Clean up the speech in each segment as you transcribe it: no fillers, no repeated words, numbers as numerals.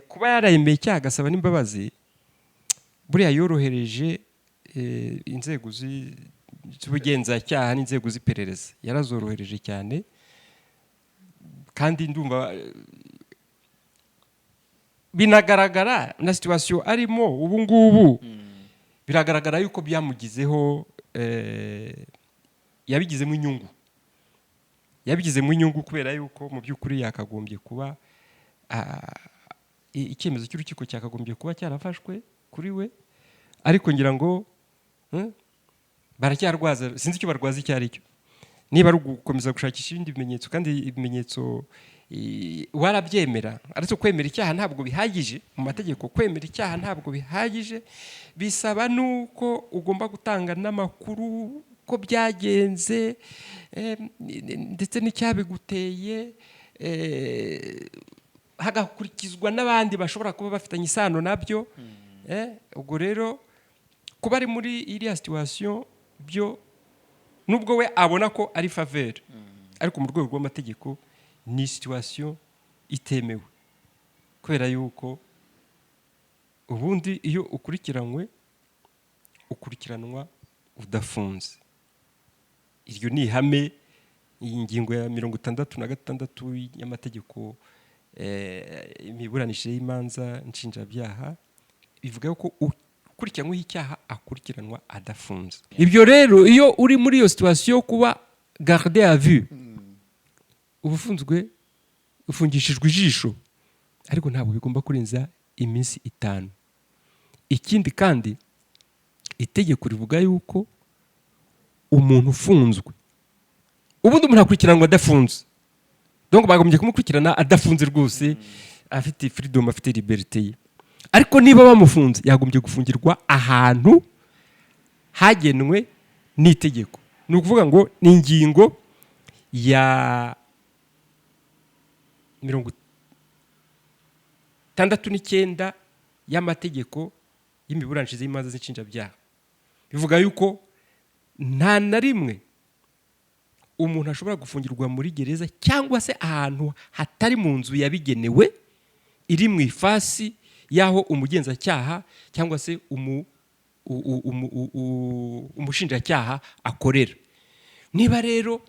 Kuba yaremeye icyaha agasaba n'imbabazi, buriya yorohereje inzego z'ubugenzacyaha n'inzego z'iperereza, yarazorohereje cyane. Kandi ndumva binagaragara na situation arimo ubu ngubu, biragaragara yuko byamugizeho, yabigizemo inyungu, yabigizemo inyungu, kubera yuko mu by'ukuri yakagombye kuba icyemezo cy'urukiko cyakagombye kuba cyarafashwe kuri we. Ariko ngira ngo baracyarwaza, sinzi icyo barwaza icyo ari cyo, niba ari ugukomeza gushakisha ibindi bimenyetso. Kandi ibimenyetso warabyemera, ariko kwemera icyaha ntabwo bihagije mu mategeko. Kwemera icyaha ntabwo bihagije, bisaba nuko ugomba gutanga n'amakuru ko byagenze, ndetse n'icyabiguteye, hagakurikizwa n'abandi bashobora kuba bafitanye isano nabyo. Ubwo rero kuba ari muri iriya situation byo, nubwo we abona ko ari faveur, ariko mu rwego rw'amategeko ni situation itemewe, kubera yuko ubundi iyo ukurikiranywe, ukurikiranwa udafunze. Iryo ni ihame. Iyi ngingo ya 66 y'amategeko imiburanishirize y'imanza nshinjabyaha bivuga ko ukurikiranyweho icyaha akurikiranwa adafunze. Ibyo rero, iyo uri muri iyo situation yo kuba garde à vue, uba ufunzwe, ufungishijwe ijisho, ariko ntabwo bigomba kurenza iminsi 5. Ikindi kandi, itegeko rivuga yuko umuntu ufunzwe, ubundi umuntu akurikiranwa adafunze, donc bagombye kumukurikirana adafunze rwose, afite freedom, afite liberté ye. Ariko niba bamufunze, yagombye gufungirwa ahantu hagenwe n'itegeko. Ni ukuvuga ngo ni ingingo ya 69 y'amategeko y'imiburanishirize y'imanza z'inshinjabyaha. Bivuga yuko nta na rimwe umuntu ashobora gufungirwa muri gereza cyangwa se ahantu hatari mu nzu yabigenewe iri mu ifasi y'aho umugenzacyaha cyangwa se umushinjacyaha akorera. Niba rero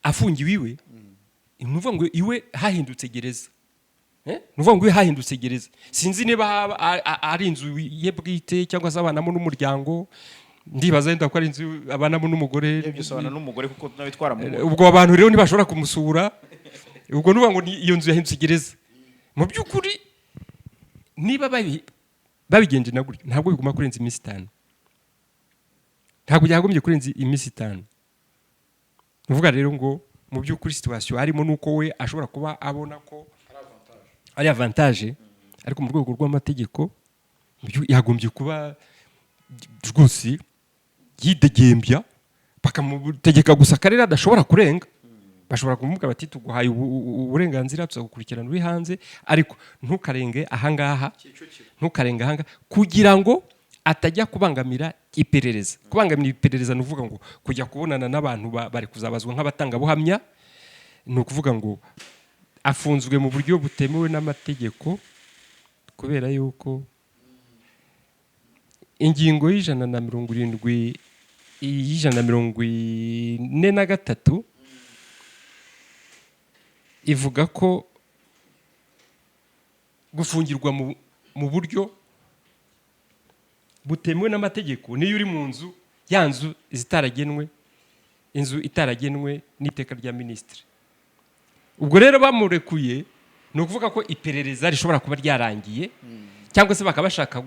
afungiwe iwe, ni ukuvuga ngo iwe hahindutse gereza. Ni ukuvuga ngo iwe hahindutse gereza. Sinzi niba ari inzu ye bwite cyangwa se abanamo n'umuryango. Ndibaza wenda ko ari inzu abanamo n'umugore. Ibyo bisobanura n'umugore, kuko nawe twaramubonye. Ubwo abantu rero ntibashobora kumusura. Ubwo nuvuga ngo iyo nzu yahindutse gereza. Mu by'ukuri, niba babigenje na gutyo, ntabwo bigomba kurenza iminsi 5, ntabwo byakagombye kurenza iminsi 5. Ni ukuvuga rero ngo mu by'ukuri situation harimo, nuko we ashobora kuba abona ko ari avantage, ariko mu rwego rw'amategeko yagombye kuba rwose yidegembya, bakamutegeka gusa akarere adashobora kurenga. Bashobora kumubwira bati: "Tuguhaye uburenganzira, tuzagukurikirana uri hanze, ariko ntukarenge ahangaha, ntukarenge ahangaha," kugira ngo atajya kubangamira iperereza. Kubangamira iperereza ni ukuvuga ngo kujya kubonana n'abantu bari kuzabazwa nk'abatangabuhamya. Ni ukuvuga ngo afunzwe mu buryo butemewe n'amategeko, kubera yuko ingingo y'170, y'143 ivuga ko gufungirwa mu buryo butemewe n'amategeko niyo uri mu nzu, ya nzu zitaragenwe, inzu itaragenwe n'iteka rya minisitiri. Ubwo rero bamurekuye, ni ukuvuga ko iperereza rishobora kuba ryarangiye, cyangwa se bakaba bashaka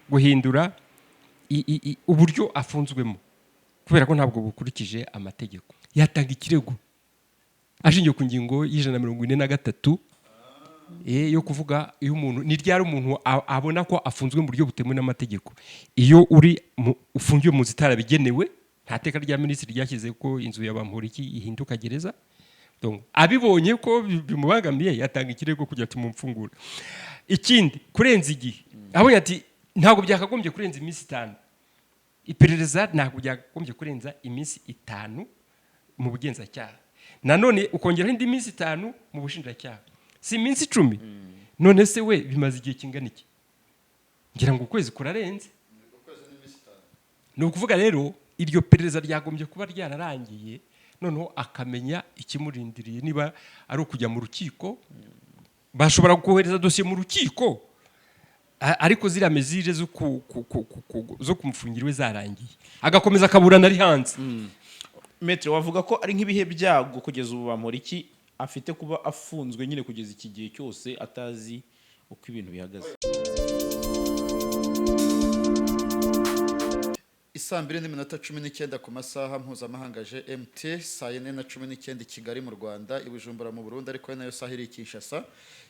guhindura uburyo afunzwemo, kubera ko ntabwo bukurikije amategeko. Yatanga ikirego ashingiye ku ngingo y'143, yo kuvuga iyo umuntu, ni ryari umuntu abona ko afunzwe mu buryo butemewe n'amategeko? Iyo uri ufungiwe mu nzu itarabigenewe. Nta teka rya minisitiri ryashyize ko inzu ya Bamporiki ihinduka gereza. Donc, abibonye ko bimubangamiye, yatanga ikirego kugira ati: "Mumfungure." Ikindi, kurenza igihe, abonye ati ntabwo byakagombye kurenza iminsi 5, iperereza ntabwo byakagombye kurenza iminsi 5 mu bugenzacyaha, nanone ukongeraho indi minsi 5 mu bushinjacyaha. Si iminsi 10? None se we bimaze igihe kingana iki? Ngira ngo ukwezi kurarenze. Ni ukuvuga rero iryo perereza ryagombye kuba ryararangiye, noneho akamenya ikimurindiriye, niba ari ukujya mu rukiko. Bashobora kohereza dosiye mu rukiko, ariko ziriya mesures zo kumufungira iwe zarangiye, agakomeza akaburana ari hanze. Maître, wavuga ko ari nk'ibihe byago kugeza ubu Bamporiki afite kuba afunzwe nyine kugeza iki gihe cyose atazi uko ibintu bihagaze? Isaa 2:19 ku masaha mpuzamahanga GMT, saa 4:19 i Kigali mu Rwanda, i Bujumbura mu Burundi, ariko ari nayo saha iri i Kinshasa,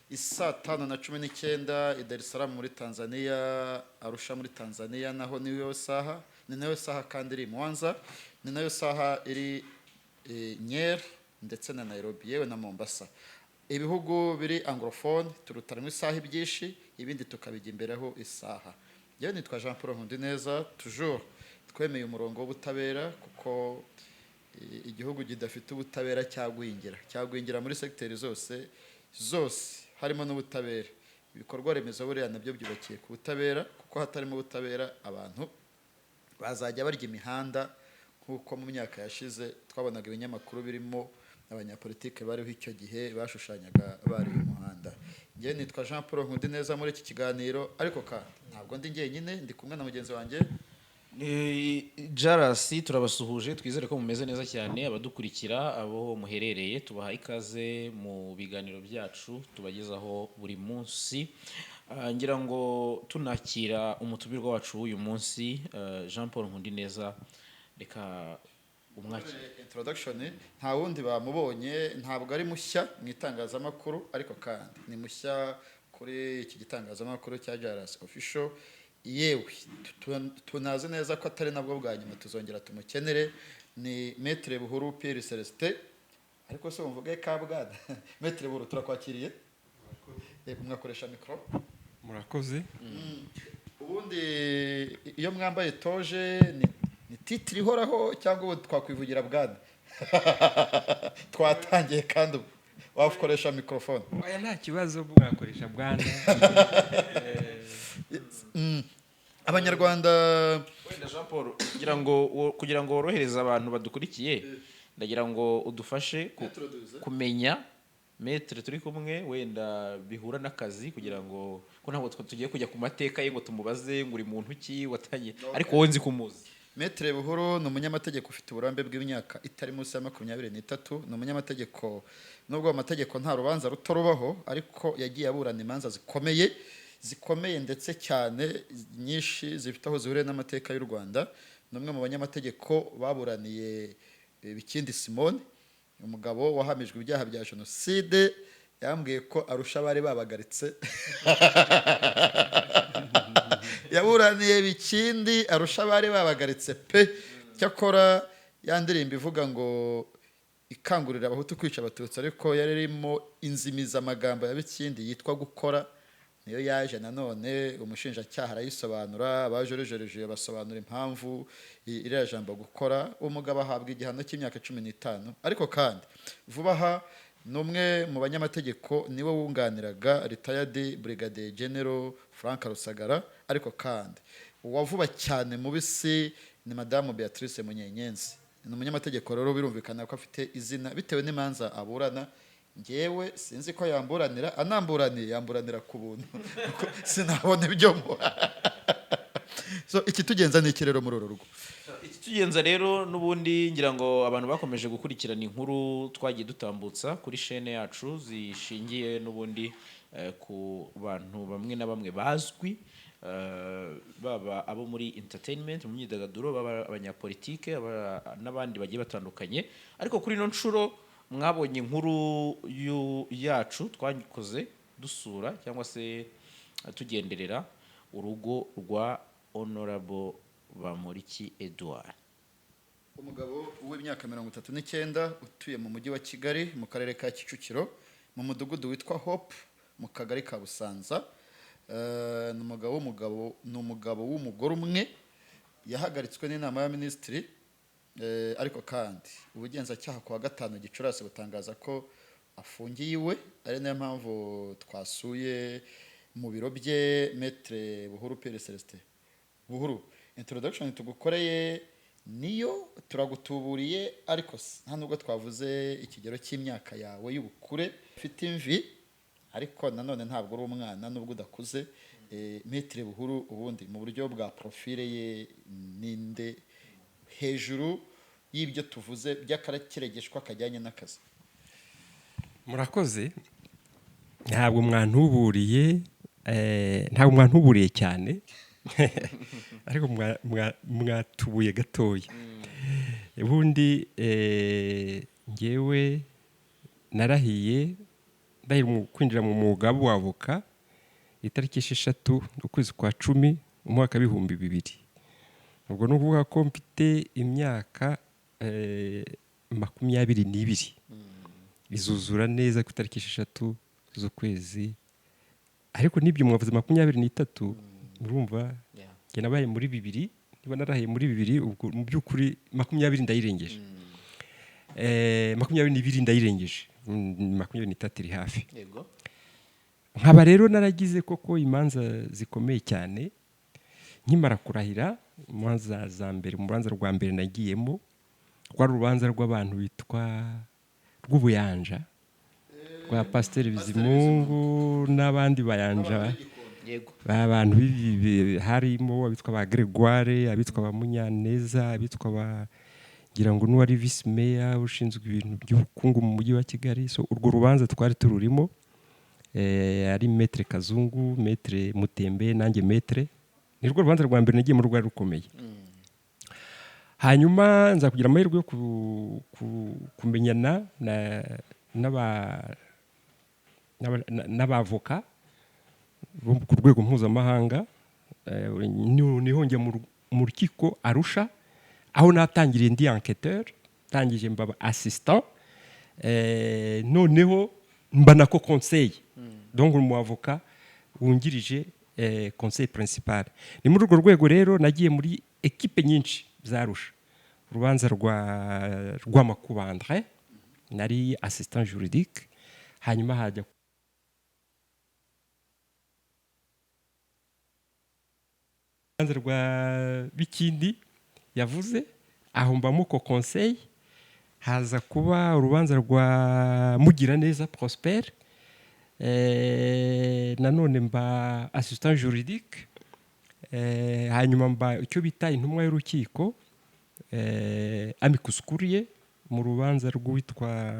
isaa 5:19 i Dar es Salaam muri Tanzania, Arusha muri Tanzania naho niyo saha, ni nayo saha kandi iri i Mwanza, ni nayo saha iri Nyeri ndetse na Nairobi, yewe na Mombasa. Ibihugu biri anglophone turutanwa isaha ibyinshi, ibindi tukabijya imbereho isaha. Yewe, nitwa Jean Paul Nkundineza. Toujours twemeye umurongo w'ubutabera, kuko igihugu kidafite ubutabera cyagwingira, cyagwingira muri segiteri zose zose, harimo n'ubutabera. Ibikorwa remezo buriya nabyo byubakiye ku butabera, kuko hatarimo ubutabera abantu bazajya barya imihanda, nk'uko mu myaka yashize twabonaga ibinyamakuru birimo abanyapolitike bariho icyo gihe bashushanyaga bariye umuhanda. Njyewe nitwa Jean Paul Nkundineza muri iki kiganiro, ariko kandi ntabwo ndi njyenyine, ndi kumwe na mugenzi wanjye. Jarasi. Turabasuhuje, twizere ko mumeze neza cyane, abadukurikira abo muherereye. Tubaha ikaze mu biganiro byacu tubagezaho buri munsi. Ngira ngo tunakira umutumirwa wacu w'uyu munsi, Jean Paul Nkundineza, reka umwakire. Introduction, nta wundi bamubonye, ntabwo ari mushya mu itangazamakuru, ariko kandi ni mushya kuri iki gitangazamakuru cya Jaras Official. Yewe, tunazi neza ko atari nabwo bwa nyuma, tuzongera tumukenere. Ni Maître Buhuru Pierre Celestin, ariko se wumvuge kabwana. Maître Buhuru, turakwakiriye. Mwakoresha micro. Murakoze. Ubundi iyo mwambaye toge ni titre ihoraho, cyangwa ubu twakwivugira bwana? Twatangiye kandi ubu wakoresha microphone. Oya, nta kibazo, mwakoresha bwana. Abanyarwanda. Wenda Jean Paul, kugira ngo worohereze abantu badukurikiye, ndagira ngo udufashe Introduce. kumenya maître turi kumwe, wenda bihura n'akazi, kugira ngo ko ntabwo tugiye kujya ku mateka ye ngo tumubaze ngo uri muntu ki watangiye, ariko wowe nzi kumuzi. Maître Buhuru ni umunyamategeko ufite uburambe bw'imyaka itari munsi ya 23. Ni umunyamategeko, nubwo mu mategeko nta rubanza ruto rubaho, ariko yagiye aburana imanza zikomeye zikomeye ndetse cyane, nyinshi zifite aho zihuriye n'amateka y'u Rwanda. Ni umwe mu banyamategeko baburaniye Bikindi Simone, umugabo wahamijwe ibyaha bya jenoside. Yambwiye ko arusha abari babagaritse. Yaburaniye Bikindi arusha abari babagaritse pe. Cyakora ya ndirimbo ivuga ngo ikangurira Abahutu kwica Abatutsi, ariko yari irimo inzimizamagambo ya Bikindi yitwa "Gukora", niyo yaje nanone umushinjacyaha arayisobanura, abajorejereje basobanura impamvu iriya jambo "gukora", umugabo ahabwa igihano cy'imyaka 15. Ariko kandi vuba aha ni umwe mu banyamategeko, niwe wunganiraga retired Brigadier General Frank Rusagara. Ariko kandi uwa vuba cyane mu bisi ni Madamu Beatrice Munyenyenzi. Ni umunyamategeko rero, birumvikana ko afite izina bitewe n'imanza aburana. Ngewe sinzi ko yamburanira, anamburaniye yamburanira ku buntu, kuko sinabona ibyo muha. So ikitugenza ni iki rero muri uru rugo? Ikitugenza rero n'ubundi, ngira ngo abantu bakomeje gukurikirana inkuru twagiye dutambutsa kuri chaîne yacu zishingiye n'ubundi ku bantu bamwe na bamwe bazwi, baba abo muri entertainment, mu myidagaduro, baba abanyapolitike, n'abandi bagiye batandukanye. Ariko kuri ino nshuro mwabonye inkuru yacu twakoze dusura cyangwa se tugenderera urugo rwa Honorable Bamporiki Edouard. Umugabo w'imyaka 39 utuye mu Mujyi wa Kigali, mu Karere ka Kicukiro, mu mudugudu witwa Hope, mu Kagari ka Busanza. Ni umugabo w'umugabo, ni umugabo w'umugore umwe. Yahagaritswe n'inama y'Abaminisitiri. Ariko kandi ubugenzacyaha ku wa 5 Gicurasi butangaza ko Afungiye iwe, ari nayo mpamvu twasuye mu biro bye Maître Buhuru Pierre Celestin. Buhuru, introduction tugukoreye niyo turagutuburiye, ariko nta nubwo twavuze ikigero cy'imyaka yawe y'ubukure. Ufite imvi, ariko nanone ntabwo uri umwana nubwo udakuze. Maître Buhuru ubundi mu buryo bwa profile ye ninde, hejuru y'ibyo tuvuze by'akakiregeshwa kajyanye n'akazi? Murakoze. Ntabwo mwantuburiye cyane, ariko mwatubuye gatoya. Ubundi ngewe narahiye, ndahira kwinjira mu mwuga w'avoka itariki 6 ukwezi kwa 10 mu mwaka w'2000. Ubwo ni ukuvuga ko mfite imyaka 22, izuzura neza ku itariki 6 z'ukwezi. Ariko n'ibyo mwavuze 23, murumva njye nabaye muri 2000. Niba narahiye muri 2000, ubwo mu by'ukuri 20 ndayirengeje. 22 ndayirengeje. 23 iri hafi. Nkaba rero naragize koko imanza zikomeye cyane nkimara kurahira. Imanza za mbere, mu rubanza rwa mbere nagiyemo rwari urubanza rw'abantu bitwa rw'ubuyanja rwa Pasiteri Bizimungu n'abandi bayanja. Abantu harimo abitwa ba Gregoire, abitwa ba Munyaneza, abitwa ba, ngira ngo n'uwari vice mayor ushinzwe ibintu by'ubukungu mu mujyi wa Kigali. So urwo rubanza twari tururimo, ari Maître Kazungu, Maître Mutembe, nanjye Maître. Ni rwo rubanza rwa mbere nagiye mu, rwari rukomeye. Hanyuma nza kugira amahirwe yo kumenyana n'abavoka bo ku rwego mpuzamahanga. Niho njya mu rukiko Arusha, aho natangiriye ndi enquêteur, tangije mbaba assistant, noneho mba nako conseil, donc umu avocat wungirije, conseil principal. Ni muri urwo rwego rero nagiye muri ekipe nyinshi za Arusha. Urubanza rwa Rwamakuba André nari assistant juridique, hanyuma hajya urubanza rwa Bikindi yavuze, aho mbamo ko conseil. Haza kuba urubanza rwa Mugiraneza Prosper, nanone mba assistant juridique. Hanyuma mba icyo bita intumwa y'urukiko, amicus curiae, mu rubanza rw'uwitwa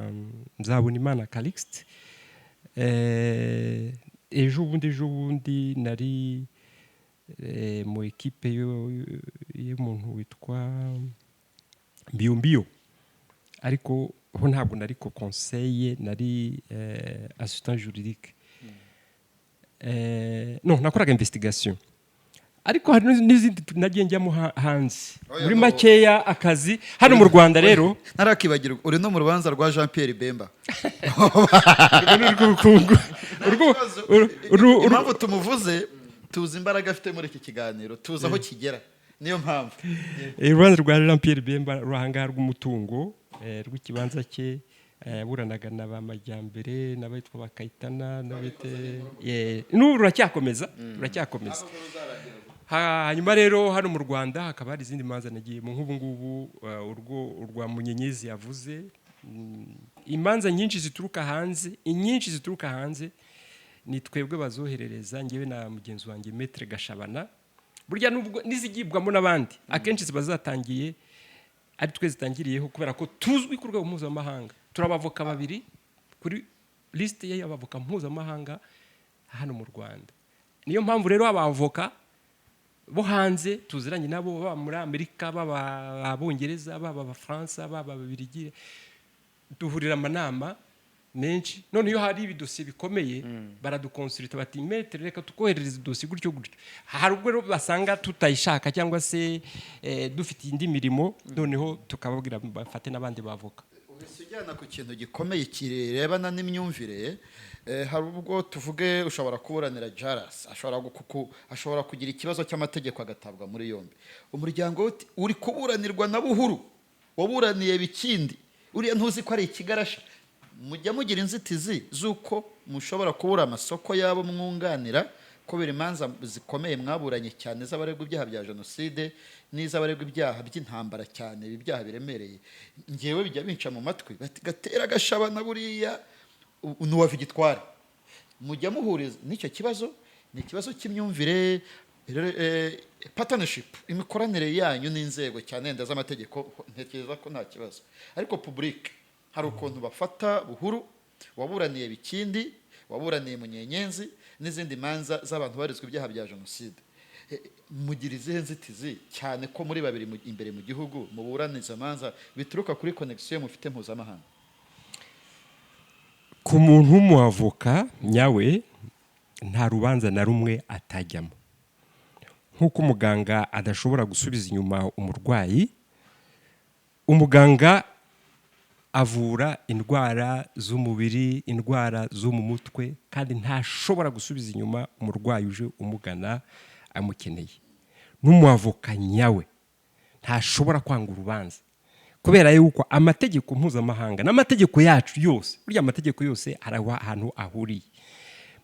Nzabonimana Calixte. Ejo bundi nari mu ekipe y'umuntu witwa Mbiyombiyo, ariko ho ntabwo nari ko conseiller, nari assistant juridique. No nakoraga investigation, ariko hari n'izindi nagiye njyamo hanze. Oya, Muri no. makeya, akazi hano mu Rwanda rero Ntarakibagirwa, uri no mu rubanza rwa Jean Pierre Bemba. Urwo ni urw'ubukungu. Impamvu tumuvuze, tuzi imbaraga afite muri iki kiganiro, tuzi aho kigera, niyo mpamvu. Urubanza rwa Jean Pierre Bemba ruhangaha rw'umutungo, rw'ikibanza cye, yaburanaga na ba Majyambere n'abitwa ba Kayitana n'abite, n'ubu ruracyakomeza. Hanyuma rero hano mu Rwanda hakaba hari izindi manza nagiye mu nk'ubu ngubu, urwo urwa Munyenyezi yavuze. Imanza nyinshi zituruka hanze, inyinshi zituruka hanze ni twebwe bazoherereza, ngewe na mugenzi wanjye Maître Gashabana. Burya nubwo n'izigibwamo n'abandi, akenshi ziba zatangiye ari twe zitangiriyeho, kubera ko tuzwi ku rwego mpuzamahanga. Turi abavoka babiri kuri lisite y'abavoka mpuzamahanga hano mu Rwanda. Niyo mpamvu rero abavoka bo hanze tuziranye nabo, baba muri Amerika, baba Abongereza, baba Abafaransa, baba Ababiligi, duhurira amanama menshi. None iyo hari ibidosiye bikomeye baradukonsulita bati: "Maître, reka tukoherereza idosiye gutyo gutyo." Hari ubwo rero basanga tutayishaka cyangwa se dufite indi mirimo, noneho tukababwira bafate n'abandi bavoka. Uhise ujyana ku kintu gikomeye kirebana n'imyumvire. Hari ubwo tuvuge ushobora kuburanira Jarasi, ashobora kugira ikibazo cy'amategeko agatabwa muri yombi, umuryango we uti, "Uri kuburanirwa na Buhuru waburaniye Bikindi, uriya ntuzi ko ari ikigarasha?" Mujya mugira inzitizi z'uko mushobora kubura amasoko y'abo mwunganira kubera imanza zikomeye mwaburanye, cyane z'abaregwa ibyaha bya jenoside n'iz'abaregwa ibyaha by'intambara, cyane ibi byaha biremereye? Ngewe bijya binca mu matwi, bati Gatera Gashabana buriya ni uwa Victoire. Mujya muhuriza n'icyo kibazo? Ni ikibazo cy'imyumvire rero, partnership, imikoranire yanyu n'inzego, cyane wenda z'amategeko, ntekereza ko nta kibazo, ariko public hari ukuntu bafata Buhuru waburaniye Bikindi, waburaniye Munyenyenzi n'izindi manza z'abantu barizwe ibyaha bya jenoside. Mugira izihe nzitizi, cyane ko muri babiri imbere mu gihugu muburana izo manza bituruka kuri connection mufite mpuzamahanga? Ku muntu w'umuavoka nyawe, nta rubanza na rumwe atajyamo. Nk'uko umuganga adashobora gusubiza inyuma umurwayi, umuganga avura indwara z'umubiri, indwara zo mu mutwe, kandi ntashobora gusubiza inyuma umurwayi uje umugana amukeneye. N'umuavoka nyawe ntashobora kwanga urubanza, kubera yuko amategeko mpuzamahanga n'amategeko yacu yose, burya amategeko yose hari ahantu ahuriye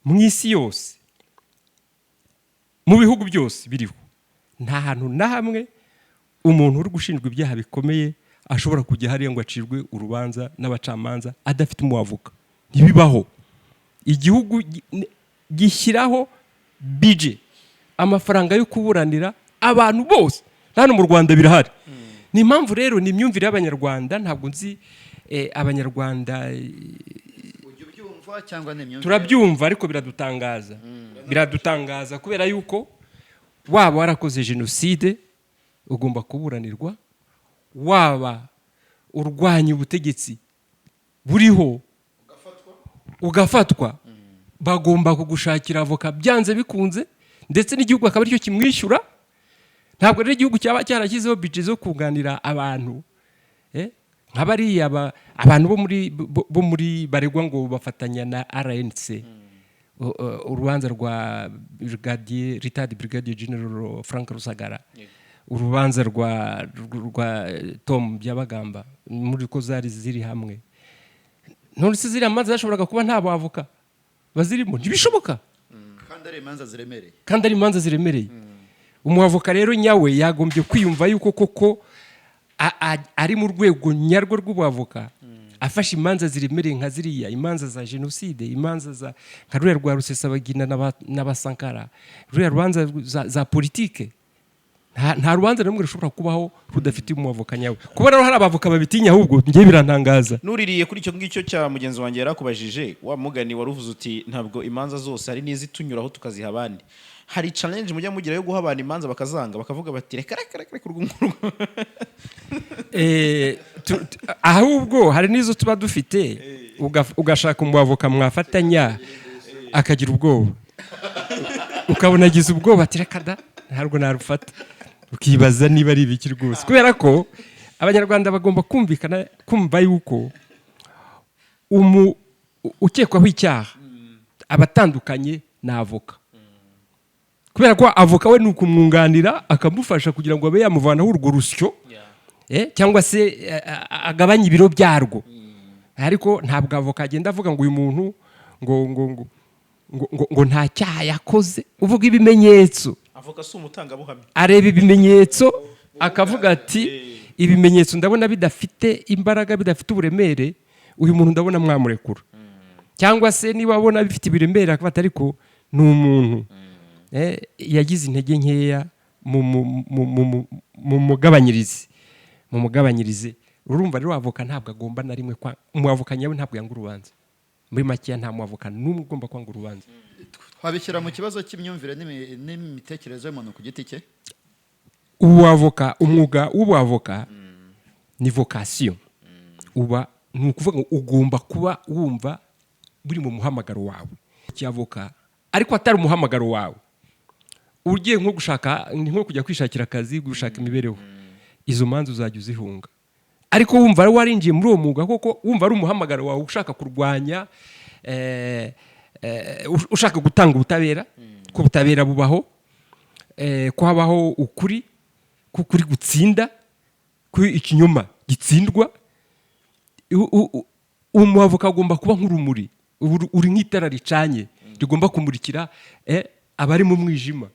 mu isi yose, mu bihugu byose biriho. Nta hantu na hamwe umuntu uri gushinjwa ibyaha bikomeye ashobora kujya hariya ngo acirwe urubanza n'abacamanza adafite umuavoka. Ntibibaho. Igihugu gishyiraho budget, amafaranga yo kuburanira abantu bose. Hano mu Rwanda birahari. Ni impamvu rero, ni imyumvire y'Abanyarwanda. Ntabwo nzi Abanyarwanda. Ujya ubyumva cyangwa ni imyumvire? Turabyumva, ariko biradutangaza. Biradutangaza kubera yuko waba warakoze jenoside ugomba kuburanirwa, waba urwanya ubutegetsi buriho ugafatwa, bagomba kugushakira avoka byanze bikunze, ndetse n'igihugu akaba aricyo kimwishyura. Ntabwo rero igihugu cyaba cyarashyizeho budget zo kunganira abantu nka bariya abantu bo muri baregwa ngo bafatanya na RNC, urubanza rwa brigadier, retired brigadier general Frank Rusagara, urubanza rwa Tom Byabagamba, muri ko zari ziri hamwe. None se ziriya manza zashoboraga kuba nta bavoka bazirimo? Ntibishoboka. Kandi ari imanza ziremereye. Kandi ari imanza ziremereye. Umuavoka rero nyawe yagombye kwiyumva yuko koko ari mu rwego nyarwo rw'ubuavoka, afashe imanza ziremereye nka ziriya, imanza za jenoside, imanza za nka ruriya rwa Rusesabagina n'Abasankara, ruriya rubanza za politike. Nta rubanza na rumwe rushobora kubaho rudafite umuavoka nyawe. Kuba rero hari abavoka babitinya, ahubwo njye birantangaza. Nuririye kuri icyo ngicyo cya mugenzi wanjye yarakubajije, wa mugani wari uvuze uti ntabwo imanza zose, hari n'izitunyuraho tukaziha abandi. Hari challenge mujya mugira yo guha abantu imanza bakazanga, bakavuga bati reka reka reka reka, urwo ngurwo? Ahubwo hari n'izo tuba dufite, ugashaka umuavoka mwafatanya akagira ubwoba, ukabona agize ubwoba ati reka da, ntabwo narufata. Ukibaza niba ari ibiki rwose, kubera ko Abanyarwanda bagomba kumvikana, kumva yuko ukekwaho icyaha aba atandukanye na avoka, kubera ko avoka we ni ukumwunganira, akamufasha kugira ngo abe yamuvanaho urwo rusyo cyangwa se agabanye ibiro byarwo. Ariko ntabwo avoka agenda avuga ngo uyu muntu ngo nta cyaha yakoze. Uvuga ibimenyetso. Avoka si umutangabuhamya. Areba ibimenyetso akavuga ati ibimenyetso ndabona bidafite imbaraga, bidafite uburemere, uyu muntu ndabona mwamurekura. Cyangwa se niba abona bifite ibiremere akavuga ati ariko ni umuntu, yagize intege nkeya, mu mugabanyirize. Urumva rero, avoka ntabwo agomba na rimwe kwa umuavoka nyawe ntabwo yanga urubanza. Muri makeya, nta muavoka n'umwe ugomba kwanga urubanza. Twabishyira mu kibazo cy'imyumvire n'imitekerereze y'umuntu ku giti cye? Ubuavoka, umwuga w'ubuavoka ni vocation. Uba ni ukuvuga ngo ugomba kuba wumva buri mu muhamagaro wawe cy'avoka. Ariko atari umuhamagaro wawe, ugiye nko gushaka, ni nko kujya kwishakira akazi, gushaka imibereho, izo manza uzajya uzihunga. Ariko wumva warinjiye muri uwo mwuga koko, wumva ari umuhamagaro wawe, ushaka kurwanya, ushaka gutanga ubutabera, ko ubutabera bubaho, ko habaho ukuri, ko ukuri gutsinda, ko ikinyoma gitsindwa. Umwavoka agomba kuba nk'urumuri, uri nk'itara ricanye rigomba kumurikira abari mu mwijima.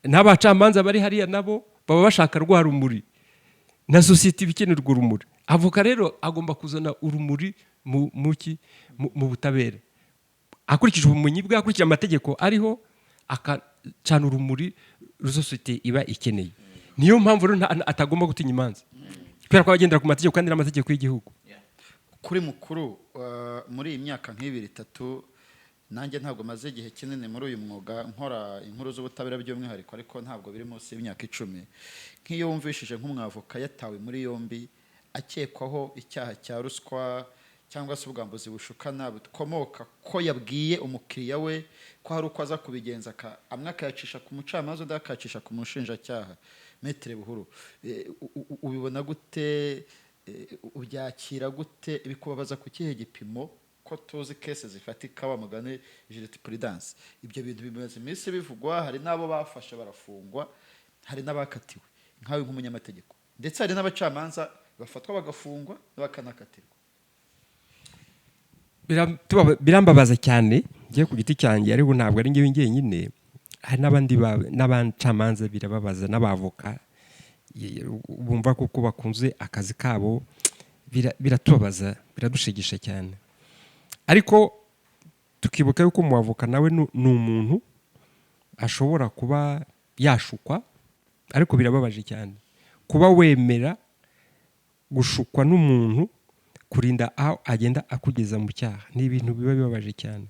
N'abacamanza bari hariya nabo baba bashaka rwa rumuri, na sosiyete iba ikenera urwo rumuri. Avoka rero agomba kuzana urumuri mu butabera, akurikije ubumenyi bwe, akurikije amategeko ariho, akacana urumuri sosiyete iba ikeneye. Niyo mpamvu rero atagomba gutinya imanza, kubera ko aba agendera ku mategeko kandi n'amategeko y'igihugu. Kuri mukuru, muri iyi myaka nk'ibiri, itatu, nanjye ntabwo maze igihe kinini muri uyu mwuga nkora inkuru z'ubutabera by'umwihariko, ariko ntabwo biri munsi y'imyaka 10. Nk'iyo wumvishije nk'umwavoka yatawe muri yombi akekwaho icyaha cya ruswa cyangwa se ubwambuzi bushukana bukomoka ko yabwiye umukiriya we ko hari uko aza kubigenza, amwe akayacisha ku mucamanza, undi akayacisha ku mushinjacyaha, Maître Buhuru, ubibona gute? Ubyakira gute? Bikubabaza ku kihe gipimo, ko tuzi case zifatika, wa mugani jurisprudence? Ibyo bintu bimaze iminsi bivugwa, hari n'abo bafashe barafungwa, hari n'abakatiwe, nkawe nk'umunyamategeko, ndetse hari n'abacamanza bafatwa bagafungwa bakanakatirwa. Birambabaza cyane ngiye ku giti cyanjye, ariko ntabwo ari ngewe njyenyine, hari n'abandi n'abacamanza birababaza, n'abavoka bumva kuko bakunze akazi kabo. Biratubabaza, biradushegesha cyane, ariko tukibuka yuko umwavoka nawe ni umuntu ashobora kuba yashukwa. Ariko birababaje cyane kuba wemera gushukwa n'umuntu kurinda aho agenda akugeza mu cyaha. Ni ibintu biba bibabaje cyane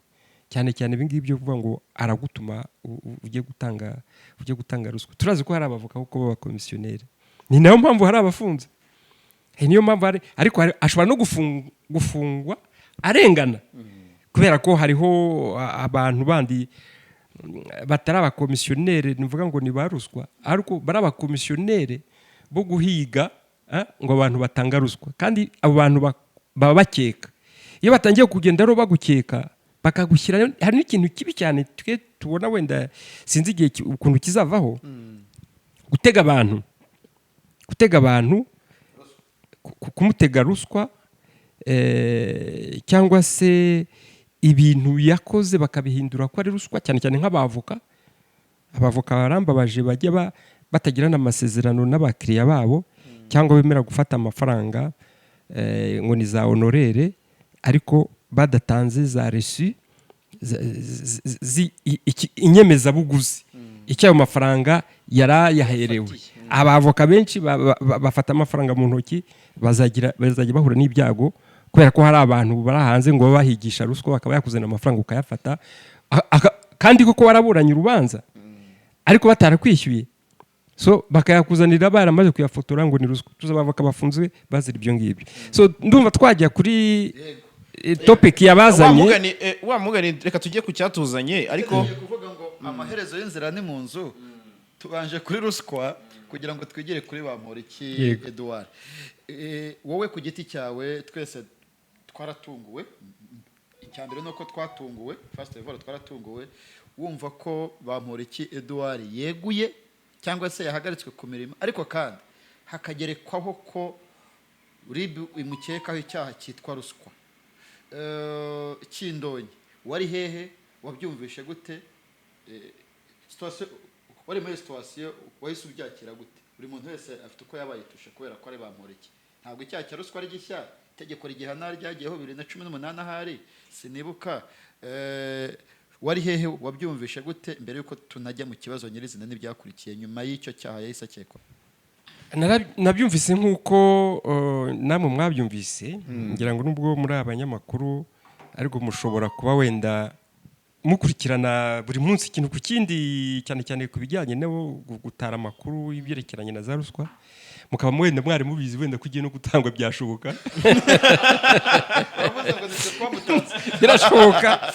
cyane cyane ibi ngibi byo kuvuga ngo aragutuma ujye gutanga ruswa. Turazi ko hari abavoka kuko b'abakomisiyoneri, ni nayo mpamvu hari abafunze. Niyo mpamvu hari, ariko ashobora no gufungwa arengana, kubera ko hariho abantu bandi batari abakomisiyoneri, nivuga ngo ni ba ruswa, ariko bari abakomisiyoneri bo guhiga ngo abantu batanga ruswa. Kandi abo bantu baba bakeka. Iyo batangiye kugenda rero bagukeka, bakagushyira, hari n'ikintu kibi cyane twe tubona, wenda sinzi igihe ukuntu kizavaho, gutega abantu kumutega ruswa, cyangwa se ibintu yakoze bakabihindura ko ari ruswa, cyane cyane nk'abavoka. Abavoka barambabaje, bajya batagirana amasezerano n'abakiriya babo, cyangwa bemera gufata amafaranga ngo ni za honoraires, ariko badatanze za reçu inyemezabuguzi icyo ayo mafaranga yarayaherewe. Abavoka benshi bafata amafaranga mu ntoki, bazajya bahura n'ibyago, kubera ko hari abantu bari hanze ngo babe bahigisha ruswa, bakaba yakuzanira amafaranga ukayafata, kandi koko waraburanye urubanza ariko batarakwishyuye, so bakayakuzanira baramaze kuyafotora ngo ni ruswa. Tuzi abavoka bafunzwe bazira ibyo ngibyo. So ndumva twajya kuri topic yabazanye. Wa mugani, reka tujye ku cyatuzanye, ariko Tugiye kuvuga ngo amaherezo y'inzira ni mu nzu. Tubanje kuri ruswa kugira ngo twigire kuri Bamporiki. Edouard, wowe ku giti cyawe, twese twaratunguwe. Icya mbere ni uko twatunguwe, first of all twaratunguwe wumva ko Bamporiki Edouard yeguye cyangwa se yahagaritswe ku mirimo, ariko kandi hakagerekwaho ko RIB imukekaho icyaha cyitwa ruswa. Kindonyi, wari hehe? Wabyumvishe gute? Wari muri situation, wahise ubyakira gute? Buri muntu wese afite uko yabaye touché kubera ko ari Bamporiki. Ntabwo icyaha cya ruswa ari gishya, itegeko rigihana ryagiyeho 2018 ahari, sinibuka. Wari hehe? Wabyumvishe gute, mbere yuko tunajya mu kibazo nyirizina n'ibyakurikiye nyuma y'icyo cyaha yahise akekwa? Nabyumvise nk'uko namwe mwabyumvise. Ngira ngo nubwo muri abanyamakuru, ariko mushobora kuba wenda mukurikirana buri munsi ikintu ku kindi, cyane cyane ku bijyanye no gutara amakuru y'ibyerekeranye na za ruswa, mukaba wenda mwari mubizi wenda ko igiye no gutangwa, byashoboka. Uravuze ngo nitwe twamutanze? Birashoboka.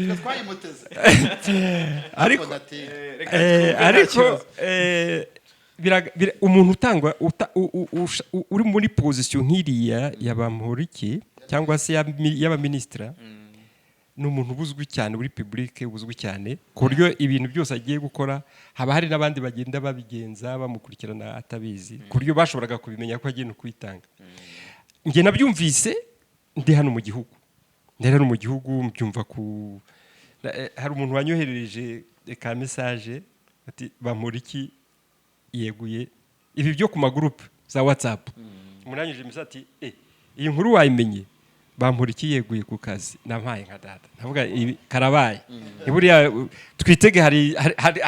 Twe twayimuteze. Ariko natinya. Ariko umuntu utangwa uri muri position nk'iriya ya Bamporiki cyangwa se y'abaminisitira, ni umuntu ubuzwi cyane muri public, buzwi cyane ku buryo ibintu byose agiye gukora haba hari n'abandi bagenda babigenza bamukurikirana atabizi, ku buryo bashoboraga kubimenya ko agiye no kwitanga. Njye nabyumvise. Ndi hano mu gihugu, ndi hano mu gihugu, mbyumva ku hari umuntu wanyoherereje ka message ati: "Bamporiki yeguye." Ibi byo ku magurupe za WhatsApp, umuntu yanyohereje message ati: "Eh, iyi nkuru wayimenye? Bamporiki yeguye ku kazi." Nampaye nka data, ndavuga ibi karabaye. Ni buriya twitege hari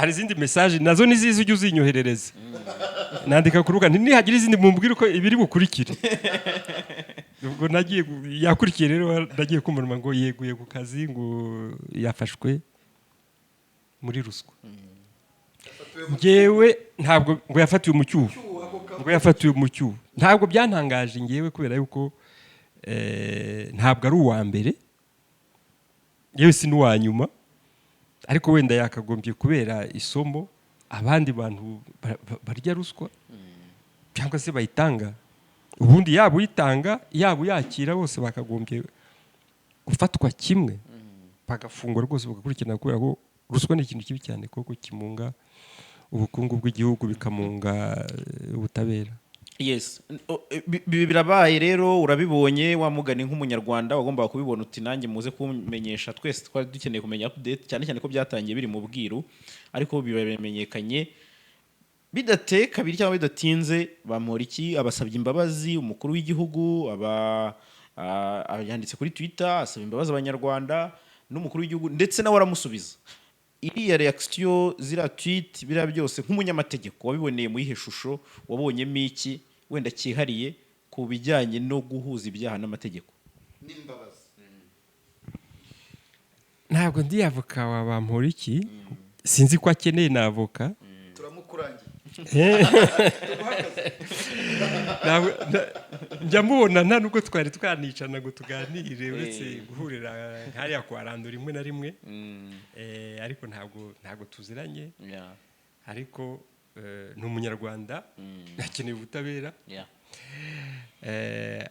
izindi message nazo niziza, ujye uzinyoherereza. Nandika ku rubuga nti: "Nihagira izindi mumbwire uko ibiri bukurikire." Ubwo nagiye yakurikiye rero, nagiye kumva ngo yeguye ku kazi, ngo yafashwe muri ruswa. Ngewe ntabwo, ngo yafatiwe mu cyuho, ngo yafatiwe mu cyuho, ntabwo byantangaje ngewe, kubera yuko ntabwo ari uwa mbere, yewe si n'uwa nyuma. Ariko wenda yakagombye kubera isomo abandi bantu barya ruswa cyangwa se bayitanga. Ubundi yaba uyitanga, yaba uyakira, bose bakagombye gufatwa kimwe, bagafungwa rwose, bagakurikirana, kubera ko ruswa ni ikintu kibi cyane kuko kimunga ubukungu bw'igihugu, bikamunga ubutabera. Yes. Birabaye rero, urabibonye wa mugani nk'Umunyarwanda wagombaga kubibona, uti nanjye muze kumenyesha. Twese twari dukeneye kumenya update, cyane cyane ko byatangiye biri mu bwiru, ariko biba bimenyekanye bidateye kabiri cyangwa bidatinze. Bamporiki abasabye imbabazi umukuru w'igihugu, aba yanditse kuri Twitter asaba imbabazi Abanyarwanda n'umukuru w'igihugu, ndetse nawe aramusubiza. Iriya reaction, ziriya tweet, biriya byose, nk'umunyamategeko wabiboneye mu yihe shusho? Wabonyemo iki wenda cyihariye ku bijyanye no guhuza ibyaha n'amategeko? N'imbabazi. Ntabwo ndi avoka wa Bamporiki, sinzi ko akeneye na avoka. Turamukurangiye. Njya mubona, nta nubwo twari twanicana ngo tuganire, uretse guhurira nk'hariya kwa Rando rimwe na rimwe. Ariko ntabwo tuziranye, ariko ni Umunyarwanda, akeneye ubutabera.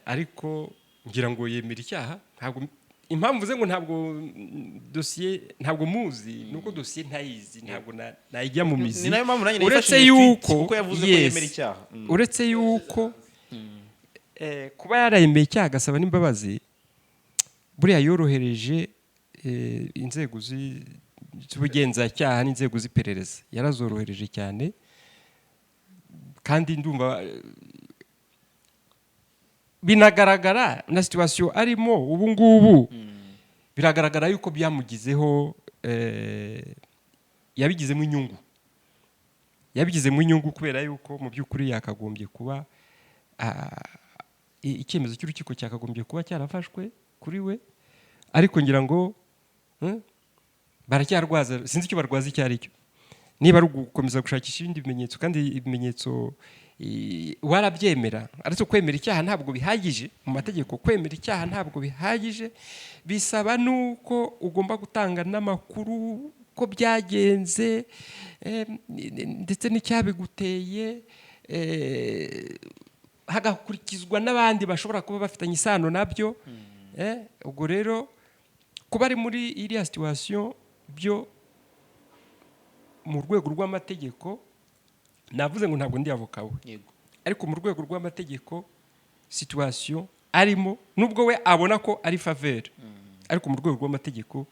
Ariko ngira ngo yemera icyaha. Ntabwo impamvu ze ngo ntabwo dosiye ntabwo muzi, nuko dosiye ntayizi, ntabwo nayijya mu mizi. Ni nayo mpamvu nanjye uretse nayifashije tweet, yuko kuko yavuze ko yemera icyaha. Uretse yuko kuba yarayemeye icyaha agasaba n'imbabazi, buriya yorohereje inzego z'ubugenzacyaha n'inzego z'iperereza, yarazorohereje cyane. Kandi ndumva binagaragara na situation arimo ubu ngubu, biragaragara yuko byamugizeho, yabigizemo inyungu, yabigizemo inyungu, kubera yuko mu by'ukuri yakagombye kuba icyemezo cy'urukiko cyakagombye kuba cyarafashwe kuri we. Ariko ngira ngo baracyarwaza, sinzi icyo barwaza icyo ari cyo, niba ari ugukomeza gushakisha ibindi bimenyetso. Kandi ibimenyetso warabyemera, ariko kwemera icyaha ntabwo bihagije mu mategeko. Kwemera icyaha ntabwo bihagije, bisaba nuko ugomba gutanga n'amakuru ko byagenze, ndetse n'icyabiguteye, hagakurikizwa n'abandi bashobora kuba bafitanye isano nabyo. Ubwo rero kuba ari muri iriya situation byo mu rwego rw'amategeko, navuze ngo ntabwo ndi avoka we, ariko mu rwego rw'amategeko situation arimo, nubwo we abona ko ari faveur, ariko mu rwego rw'amategeko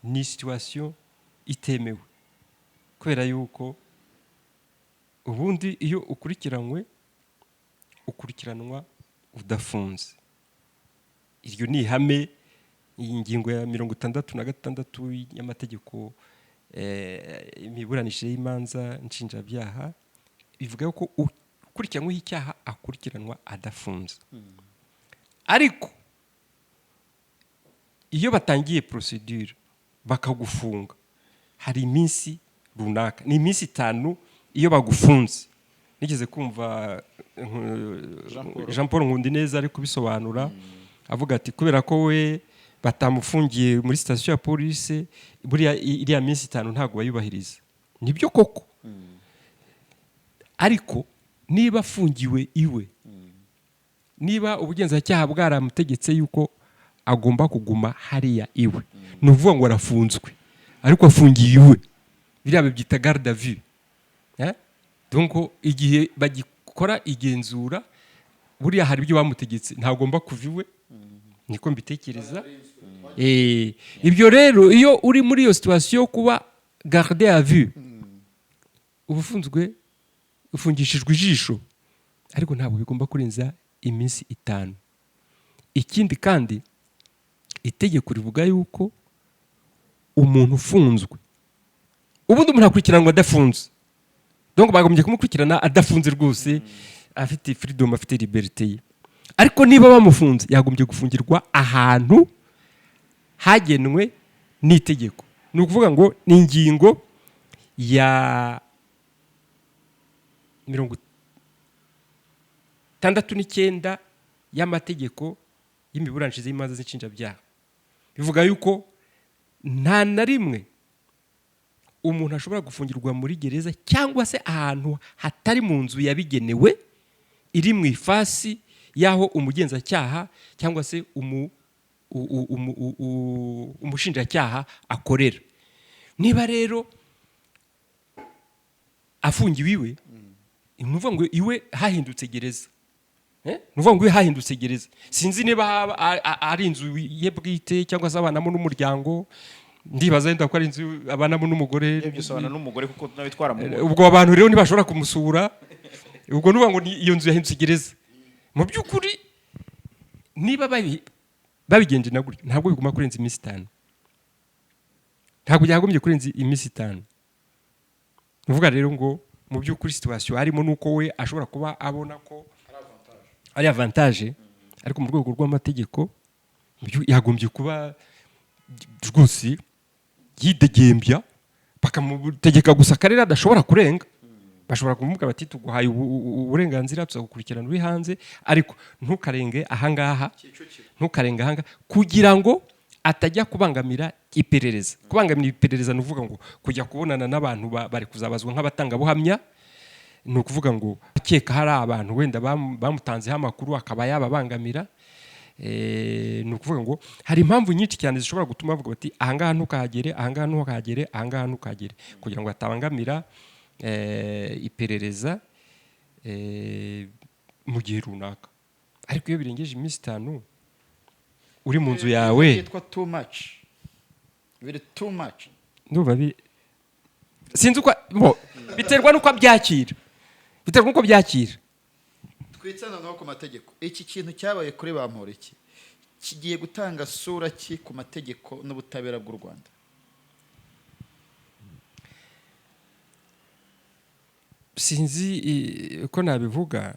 ni situation itemewe, kubera yuko ubundi iyo ukurikiranywe, ukurikiranwa udafunze. Iryo ni ihame. Iyi ngingo ya 66 y'amategeko imiburanishije y'imanza nshinjabyaha bivuga ko ukurikiranyweho icyaha akurikiranwa adafunze. Ariko iyo batangiye procédure bakagufunga, hari iminsi runaka, ni iminsi 5 iyo bagufunze. Nigeze kumva Jean Paul. Jean Paul Nkundineza ari kubisobanura, avuga ati kubera ko we batamufungiye muri sitasiyo ya polisi, buriya iriya minsi 5 ntabwo bayubahiriza. Nibyo koko, ariko niba afungiwe iwe, niba ubugenzacyaha bwaramutegetse yuko agomba kuguma hariya iwe, ni ukuvuga ngo arafunzwe ariko afungiye iwe. Biriya babyita garde à vue. Eh? Donc igihe bagikora igenzura, buriya hari ibyo bamutegetse, ntagomba kuva iwe. Niko mbitekereza. Ibyo rero, iyo uri muri iyo situation yo kuba garde à vue, uba ufunzwe, ufungishijwe ijisho, ariko ntabwo bigomba kurenza iminsi 5. Ikindi kandi, itegeko rivuga yuko umuntu ufunzwe, ubundi umuntu akurikiranwa adafunze. Donc bagombye kumukurikirana adafunze rwose, afite freedom, afite liberté ye. Ariko niba bamufunze, yagombye gufungirwa ahantu hagenwe n'itegeko. Ni ukuvuga ngo ni ingingo ya 69 y'amategeko y'imiburanishirize y'imanza z'inshinjabyaha. Bivuga yuko nta na rimwe umuntu ashobora gufungirwa muri gereza cyangwa se ahantu hatari mu nzu yabigenewe iri mu ifasi y'aho umugenzacyaha cyangwa se umushinjacyaha akorera. Niba rero afungiwe iwe, ni ukuvuga ngo iwe hahindutse gereza. Ni ukuvuga ngo iwe hahindutse gereza. Sinzi niba ari inzu ye bwite cyangwa se abanamo n'umuryango. Ndibaza wenda ko ari inzu abanamo n'umugore. Ibyo byose abana n'umugore, kuko nawe twaramubonye. Ubwo abantu rero ntibashobora kumusura. Ubwo nuvuga ngo iyo nzu yahindutse gereza. Mu by'ukuri, niba babigenje na gutyo, ntabwo bigomba kurenza iminsi 5, ntabwo byakagombye kurenza iminsi 5. Ni ukuvuga rero ngo mu by'ukuri situation harimo nuko we ashobora kuba abona ko ari avantage, ariko mu rwego rw'amategeko yagombye kuba rwose yidegembya, bakamutegeka gusa akarere adashobora kurenga. Bashobora kumubwira bati: "Tuguhaye uburenganzira, tuzagukurikirana uri hanze, ariko ntukarenge ahangaha, ntukarenge ahangaha," kugira ngo atajya kubangamira iperereza. Kubangamira iperereza ni ukuvuga ngo kujya kubonana n'abantu bari kuzabazwa nk'abatangabuhamya, ni ukuvuga ngo akeka hari abantu wenda bamutanzeho amakuru akaba yababangamira. Ni ukuvuga ngo hari impamvu nyinshi cyane zishobora gutuma bavuga bati: "Ahangaha ntukahagere, ahangaha ntukahagere, ahangaha ntukahagere," kugira ngo hatabangamira iperereza mu gihe runaka. Ariko iyo birengeje iminsi 5 uri mu nzu yawe, Byitwa too much, biri too much. Ndumva sinzi uko bo, biterwa n'uko abyakira, biterwa n'uko byakira. Twitse noneho ku mategeko. Iki kintu cyabaye kuri Bamporiki kigiye gutanga sura ki ku mategeko n'ubutabera bw'u Rwanda? Sinzi uko nabivuga.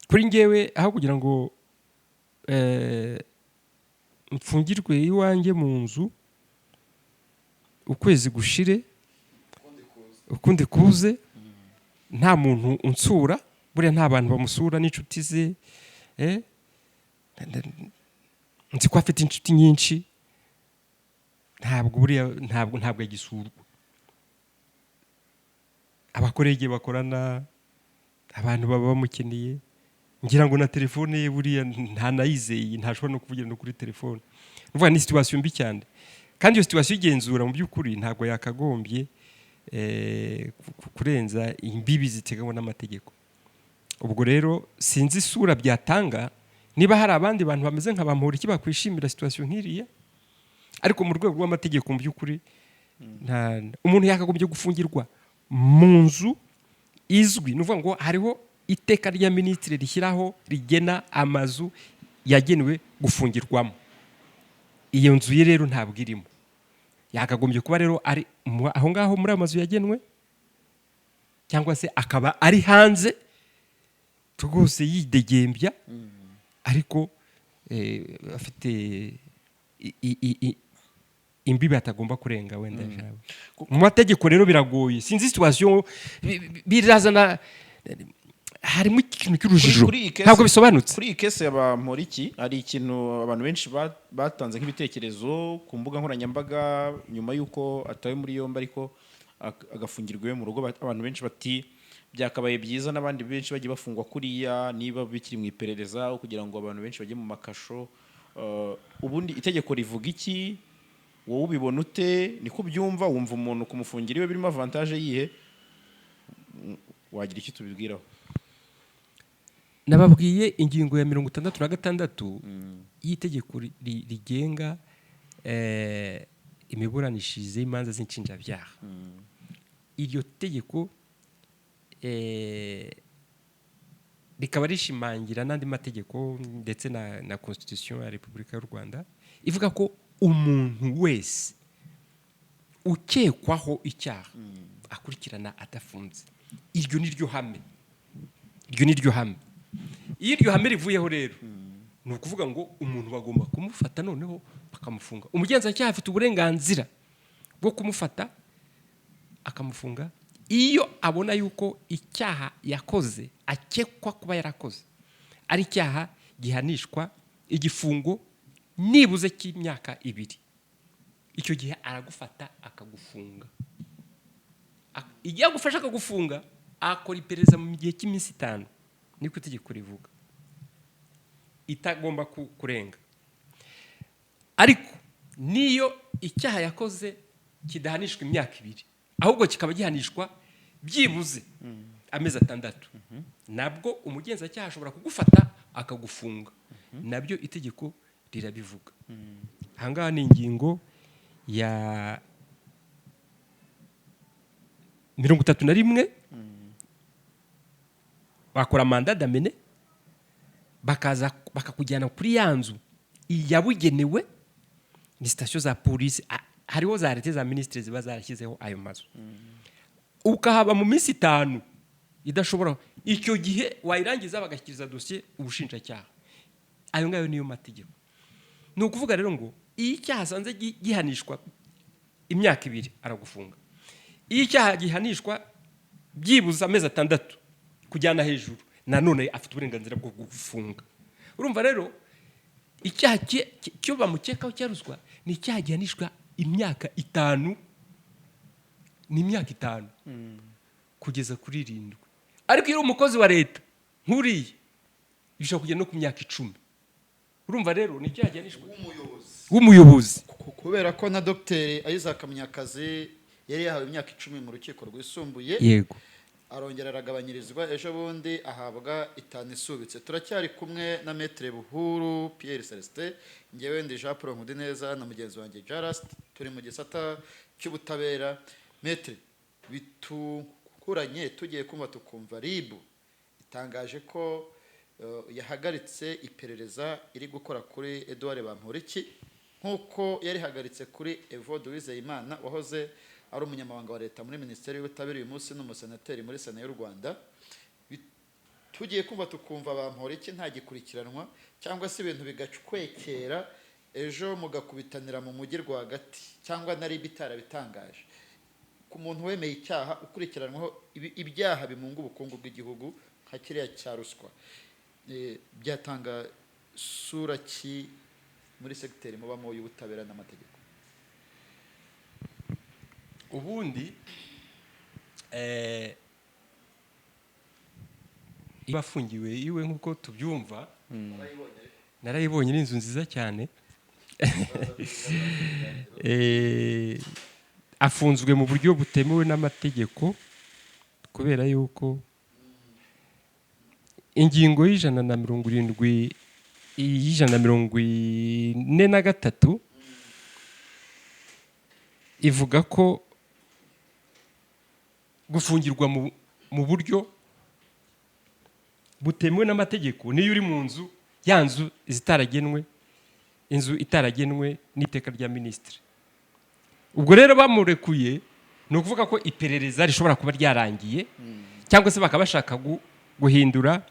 Kuri ngewe, aho kugira ngo mfungirwe iwanjye mu nzu ukwezi gushire ukundi kuze nta muntu unsura, buriya nta bantu bamusura n'inshuti ze, nzi ko afite inshuti nyinshi, ntabwo buriya ntabwo yagisurwa. Abakorege bakorana, abantu baba bamukeneye, ngira ngo na telefone ye buriya ntanayizeye, ntashobora no kuvugira no kuri telefone. Ni ukuvuga ni situation mbi cyane, kandi iyo situation igenzura mu by'ukuri ntabwo yakagombye kurenza imbibi ziteganywa n'amategeko. Ubwo rero sinzi isura byatanga, niba hari abandi bantu bameze nka Bamporiki bakwishimira situation nk'iriya. Ariko mu rwego rw'amategeko, mu by'ukuri nta umuntu yakagombye gufungirwa mu nzu izwi. Ni ukuvuga ngo hariho iteka rya minisitiri rishyiraho, rigena amazu yagenewe gufungirwamo. Iyo nzu ye rero ntabwo irimo. Yakagombye kuba rero ari aho ngaho muri ayo mazu yagenwe, cyangwa se akaba ari hanze rwose yidegembya, ariko afite imbibi atagomba kurenga wenda. Mu mategeko rero biragoye, sinzi situation birazana, harimo ikintu cy'urujijo. Kuri iyi case- Ntabwo bisobanutse. Kuri iyi case ya Bamporiki, hari ikintu abantu benshi batanze nk'ibitekerezo ku mbuga nkoranyambaga nyuma y'uko atawe muri yombi ariko agafungirwa iwe mu rugo. Abantu benshi bati byakabaye byiza n'abandi benshi bagiye bafungwa kuriya niba bikiri mu iperereza, aho kugira ngo abantu benshi bajye mu makasho. Ubundi itegeko rivuga iki? Wowe ubibona ute? Niko ubyumva? Wumva umuntu kumufungira iwe birimo avantage yihe? Wagira icyo tubibwiraho? Nababwiye ingingo ya 66 y'itegeko rigenga imiburanishirize y'imanza z'inshinjabyaha. Iryo tegeko rikaba rishimangira n'andi mategeko ndetse na Constitution ya Repubulika y'u Rwanda, ivuga ko umuntu wese ukekwaho icyaha akurikirana adafunze. Iryo ni ryo hame, iryo ni ryo hame. Iyo iryo hame rivuyeho rero, ni ukuvuga ngo umuntu bagomba kumufata noneho bakamufunga. Umugenzacyaha afite uburenganzira bwo kumufata akamufunga iyo abona yuko icyaha yakoze, akekwa kuba yarakoze, ari icyaha gihanishwa igifungo nibuze cy'imyaka 2. Icyo gihe aragufata akagufunga. Igihe agufashe akagufunga, akora iperereza mu gihe cy'iminsi 5, niko itegeko rivuga, itagomba kurenga. Ariko niyo icyaha yakoze kidahanishwa imyaka 2, ahubwo kikaba gihanishwa byibuze amezi 6, nabwo umugenzacyaha ashobora kugufata akagufunga. Nabyo itegeko rirabivuga. Ahangaha ni ingingo ya 31. Bakora mandat d'amener, bakaza bakakujyana kuri ya nzu yabugenewe, ni sitasiyo za polisi. Hariho za arrêté za minisitiri ziba zarashyizeho ayo mazu, ukahaba mu minsi 5 idashobora. Icyo gihe wayirangiza, bagashyikiriza dosiye ubushinjacyaha. Ayo ngayo niyo mategeko. Ni ukuvuga rero ngo iyo icyaha asanze gihanishwa imyaka 2, aragufunga. Iyo icyaha gihanishwa byibuze amezi 6 kujyana hejuru, nanone afite uburenganzira bwo gufunga. Urumva rero, icyaha cyo bamukekaho cya ruswa ni icyaha gihanishwa imyaka 5, ni imyaka 5 kugeza kuri 7. Ariko iyo uri umukozi wa leta nk'uriya, bishobora kugera no ku myaka 10. Urumva rero, ni icyaha gihanishwa w'umuyobozi. W'umuyobozi. Kubera ko na Dogiteri Isaac Munyakazi yari yahawe imyaka 10 mu rukiko rwisumbuye, arongera aragabanyirizwa ejo bundi, ahabwa 5 isubitse. Turacyari kumwe na Maître Buhuru Pierre Celestin, ngewe ndi Jean Paul Nkundineza na mugenzi wanjye Jarast, turi mu gisata cy'ubutabera. Maître, bitukuranye tugiye kumva tukumva RIB itangaje ko yahagaritse iperereza iri gukora kuri Edouard Bamporiki, nk'uko yarihagaritse kuri Evode Uwizeyimana wahoze ari umunyamabanga wa leta muri Minisiteri y'Ubutabera, uyu munsi ni umusenateri muri Sena y'u Rwanda. Tugiye kumva tukumva Bamporiki ntagikurikiranwa, cyangwa se ibintu bigacwekera, ejo mugakubitanira mu mujyi rwagati, cyangwa na RIB itarabitangaje, ku muntu wemeye icyaha ukurikiranwaho ibyaha bimunga ubukungu bw'igihugu nka kiriya cya ruswa, byatanga sura ki muri segiteri mubamo y'ubutabera n'amategeko? Ubundi iyo afungiwe iwe nk'uko tubyumva, narayibonye, ni inzu nziza cyane. Afunzwe mu buryo butemewe n'amategeko, kubera yuko ingingo y'170, y'143 ivuga ko gufungirwa mu buryo butemewe n'amategeko niyo uri mu nzu, ya nzu zitaragenwe, inzu itaragenwe n'iteka rya minisitiri. Ubwo rero bamurekuye, ni ukuvuga ko iperereza rishobora kuba ryarangiye, cyangwa se bakaba bashaka guhindura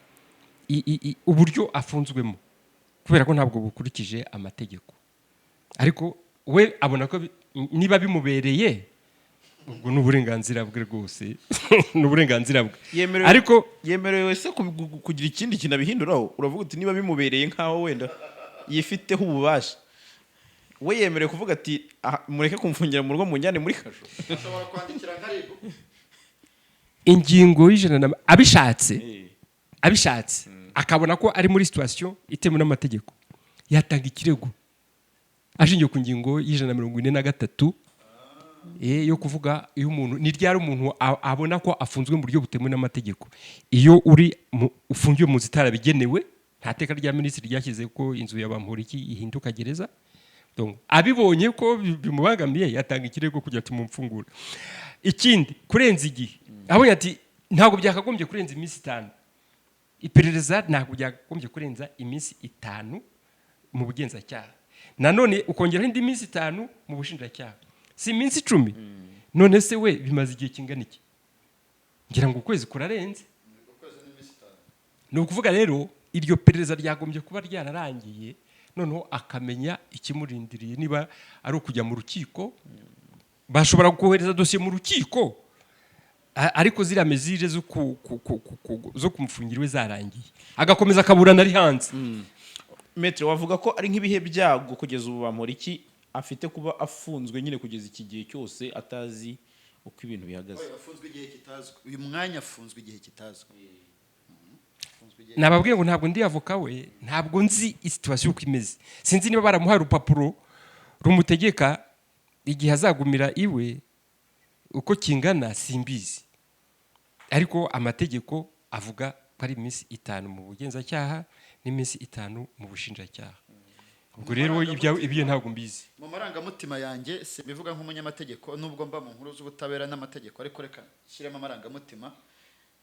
uburyo afunzwemo, kubera ko ntabwo bukurikije amategeko. Ariko we abona ko niba bimubereye, ubwo ni uburenganzira bwe rwose, ni uburenganzira bwe. Yemerewe Ariko yemerewe se kugira ikindi kintu abihinduraho? Uravuga uti niba bimubereye, nk'aho wenda yifiteho ububasha. We yemerewe kuvuga ati: "Aha, mureke kumfungira mu rugo, munjyane muri kasho"? Ashobora kwandikira nka RIB. Ingingo y'ijana na abishatse, abishatse akabona ko ari muri situation itemewe n'amategeko, yatanga ikirego ashingiye ku ngingo y'143. yo kuvuga iyo umuntu ni ryari umuntu abona ko afunzwe mu buryo butemewe n'amategeko. Iyo uri ufungiwe mu nzu itarabigenewe, nta teka rya minisitiri ryashyize ko inzu ya Bamporiki ihinduka gereza. Donc, abibonye ko bimubangamiye yatanga ikirego kugira ati mumfungure. Ikindi, kurenza igihe, abonye ati ntabwo byakagombye kurenza iminsi 5, iperereza ntabwo byakagombye kurenza iminsi 5 mu bugenzacyaha, nanone ukongeraho indi minsi 5 mu bushinjacyaha, si iminsi 10? None se we bimaze igihe kingana iki? Ngira ngo ukwezi kurarenze. Ni ukuvuga rero iryo perereza ryagombye kuba ryararangiye, noneho akamenya ikimurindiriye, niba ari ukujya mu rukiko. Bashobora kohereza dosiye mu rukiko, ariko ziriya mesures zo kumufungira iwe zarangiye, agakomeza akaburana ari hanze. Maître, wavuga ko ari nk'ibihe byago kugeza ubu Bamporiki afite kuba afunzwe nyine kugeza iki gihe cyose atazi uko ibintu bihagaze? Oya, afunzwe igihe kitazwi. Uyu mwanya afunzwe igihe kitazwi. Afunzwe igihe. Nababwiye ngo ntabwo ndi avoka we, ntabwo nzi situation uko imeze. Sinzi niba baramuhaye urupapuro rumutegeka igihe azagumira iwe uko kingana, simbizi. Ariko amategeko avuga ko ari iminsi 5 mu bugenzacyaha n'iminsi 5 mu bushinjacyaha. Ubwo rero ibyo ntabwo mbizi. Mu marangamutima yanjye, simbivuga nk'umunyamategeko nubwo mba mu nkuru z'ubutabera n'amategeko, ariko reka nshyiremo amarangamutima.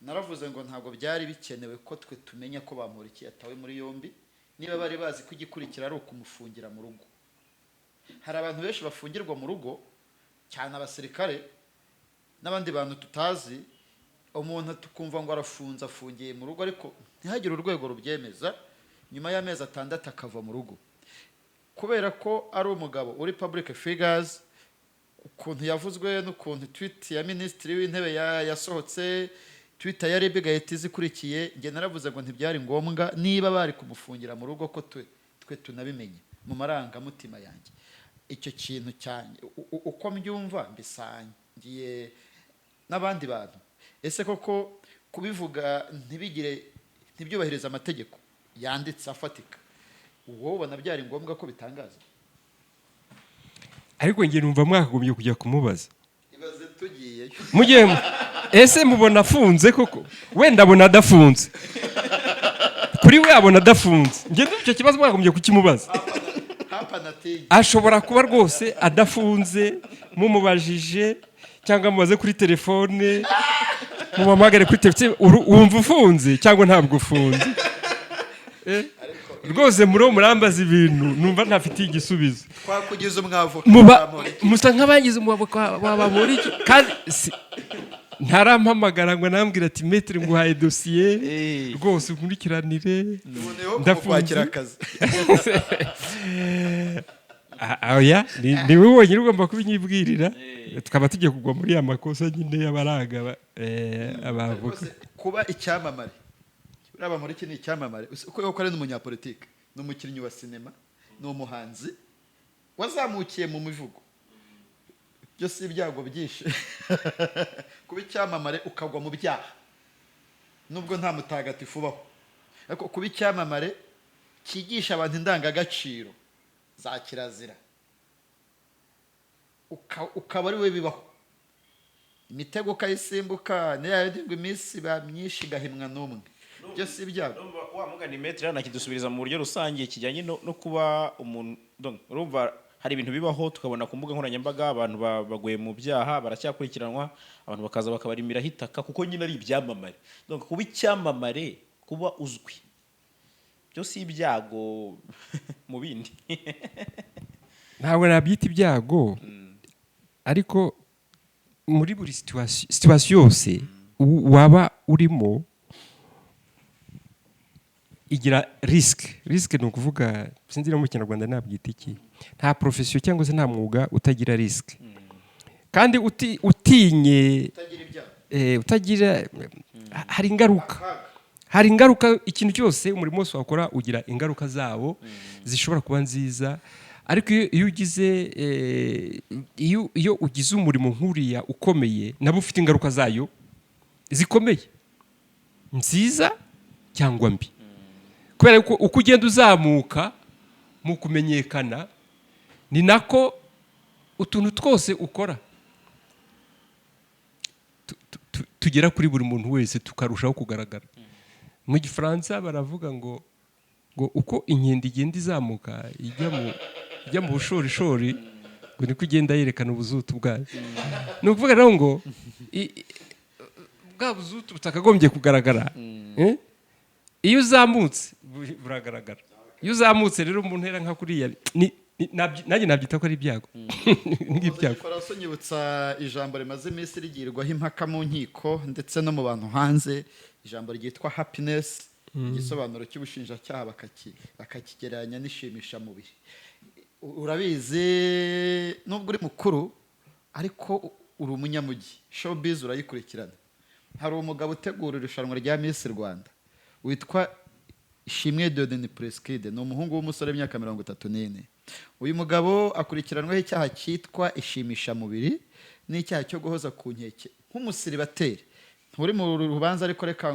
Naravuze ngo ntabwo byari bikenewe ko twe tumenya ko Bamporiki yatawe muri yombi niba bari bazi ko igikurikira ari ukumufungira mu rugo. Hari abantu benshi bafungirwa mu rugo, cyane abasirikare n'abandi bantu tutazi. Umuntu tukumva ngo arafunze, afungiye mu rugo, ariko ntihagire urwego rubyemeza. Nyuma y'amezi 6 akava mu rugo. Kubera ko ari umugabo uri public figures, ukuntu yavuzwe n'ukuntu tweet ya minisitiri w'intebe yasohotse, tweet ya RIB igahita izikurikiye, njye naravuze ngo ntibyari ngombwa niba bari kumufungira mu rugo ko twe tunabimenye. Mu marangamutima yanjye, icyo kintu cyanjye, uko mbyumva, mbisangiye n'abandi bantu. Ese koko kubivuga ntibigire, ntibyubahirize amategeko yanditse afatika, wowe ubona byari ngombwa ko bitangaza? Ariko njye numva mwakagombye kujya kumubaza. Ibaze tugiyeyo. Mugiye ese mubona afunze koko? Wenda abona adafunze, kuri we abona adafunze. Njye ndumva icyo kibazo mwakagombye kukimubaza. Hapana tingi. Ashobora kuba rwose adafunze mumubajije, cyangwa mubaze kuri telefone, mumuhamagare kuri telefone: "Wumva ufunze cyangwa ntabwo ufunze?" Rwose muri murambaza ibintu numva ntafitiye igisubizo. Twakugize umwavoka. Muba Bamporiki. Musa nk'abagize umwavoka wa Bamporiki, kandi ntarampamagara ngo nambwira ati: "Maître, nguhaye dosiye, rwose unkurikiranire." Tuboneyeho Ndafunze. kumukwakira akazi. Ah, oya, ni wowe wenyine ugomba kubinyibwirira. Tukaba tugiye kugwa muri ya makosa nyine y'abaraga abavoka. Rwose kuba icyamamare, buriya Bamporiki ni icyamamare. Uko yuko ari n'umunyapolitike, ni umukinnyi wa sinema, ni umuhanzi wazamukiye mu mivugo, byo si ibyago byinshi kuba icyamamare ukagwa mu byaha, nubwo nta mutagatifu ubaho. Ariko kuba icyamamare cyigisha abantu indangagaciro za kirazira, ukaba ari we bibaho, imitego ukayisimbuka, niyo yindi ngo iminsi iba myinshi igahimwa n'umwe, byo si ibyago? Urumva wa mugani, maître, yanakidusubiriza mu buryo rusange kijyanye no kuba umuntu, donc, urumva hari ibintu bibaho tukabona ku mbuga nkoranyambaga abantu baguye mu byaha, baracyakurikiranwa, abantu bakaza bakabarimiraho itaka kuko nyine ari ibyamamare. Donc kuba icyamamare, kuba uzwi, byo si ibyago mu bindi? Ntabwo nabyita ibyago, ariko muri buri situation yose waba urimo igira risque. Risque ni ukuvuga, sinzi no mu Kinyarwanda nabyita iki, nta profession cyangwa se nta mwuga utagira risque. Kandi utinye utagira ibyago. Utagira, hari ingaruka. Akaga. Hari ingaruka. Ikintu cyose, umurimo wose wakora ugira ingaruka zawo zishobora kuba nziza. Ariko iyo ugize iyo ugize umurimo nk'uriya ukomeye, nabo ufite ingaruka zayo zikomeye, nziza cyangwa mbi, kubera ko uko ugenda uzamuka mu kumenyekana ni nako utuntu twose ukora. tugera kuri buri muntu wese, tukarushaho kugaragara. Mu Gifaransa baravuga ngo uko inkende igenda izamuka ijya mu bushorishori, ngo niko igenda yerekana ubuzutu bwayo. Ni ukuvuga rero ngo bwa buzutu butakagombye kugaragara, eh? Iyo uzamutse buragaragara. Iyo uzamutse rero mu ntera nka kuriya, nanjye nabyita ko ari ibyago, nk'ibyago. Igifaransa nyibutsa ijambo rimaze iminsi rigirwaho impaka mu nkiko ndetse no mu bantu hanze, ijambo ryitwa happiness. Igisobanuro cy'ubushinjacyaha bakakigereranya n'ishimishamubiri. Urabizi, nubwo uri mukuru ariko uri umunyamujyi, showbiz urayikurikirana. Hari umugabo utegura irushanwa rya Miss Rwanda witwa Ishimwe Dieudonné Prince Kid. Ni umuhungu w'umusore w'imyaka 34. Uyu mugabo akurikiranweho icyaha cyitwa ishimishamubiri n'icyaha cyo guhoza ku nkeke nk'umusiribateri. Nturi mu rubanza, ariko reka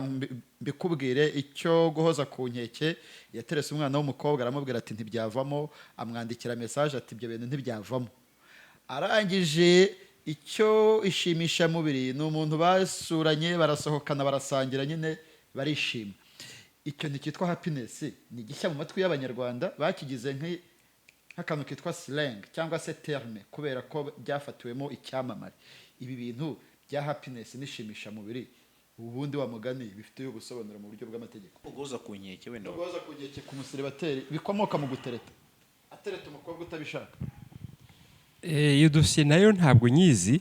mbikubwire. Icyo guhoza ku nkeke, yaterese umwana w'umukobwa, aramubwira ati ntibyavamo, amwandikira message ati ibyo bintu ntibyavamo. Arangije, icyo ishimishamubiri ni umuntu basuranye, barasohokana, barasangira nyine, barishima. Icyo nticyitwa happiness, ni gishya mu matwi y'Abanyarwanda. Bakigize nk'akantu kitwa slang cyangwa se terme, kubera ko byafatiwemo icyamamare. Ibi bintu bya happiness n'ishimishamubiri, ubundi wa mugani bifite ubusobanuro mu buryo bw'amategeko? Uguhoza ku nkeke wenda. Guhoza ku nkeke ku musiribateri bikomoka mu gutereta, atereta umukobwa utabishaka. Iyo dosiye nayo ntabwo nyizi.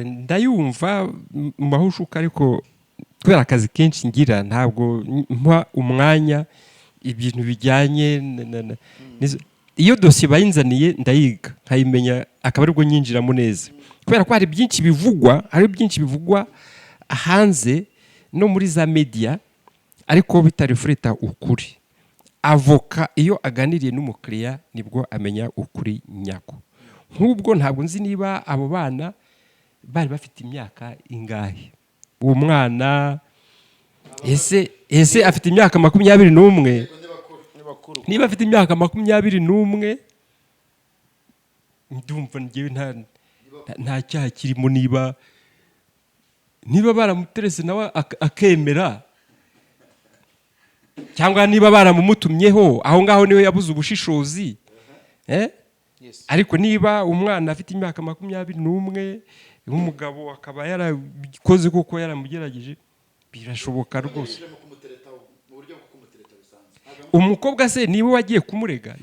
Ndayumva mu mahushuka, ariko kubera akazi kenshi ngira ntabwo mpa umwanya ibintu bijyanye iyo dosiye bayinzaniye ndayiga nkayimenya, akaba aribwo nyinjiramo neza, kubera ko hari byinshi bivugwa, hari byinshi bivugwa hanze no muri za media ariko bitarefleta ukuri. Avoka iyo aganiriye n'umukiriya nibwo amenya ukuri nyako. Nk'ubwo ntabwo nzi niba abo bana bari bafite imyaka ingahe. Uwo mwana ese afite imyaka 21? Ni bakuru. Niba afite imyaka 21, ndumva njyewe nta cyaha kirimo. Niba baramuterese nawe akemera, cyangwa niba baramumutumyeho, aho ngaho niwe yabuze ubushishozi, eh? Yes. Ariko niba umwana afite imyaka 21, nk'umugabo akaba yarabikoze kuko yaramugerageje, birashoboka rwose. Umukobwa se niba wagiye kumurega,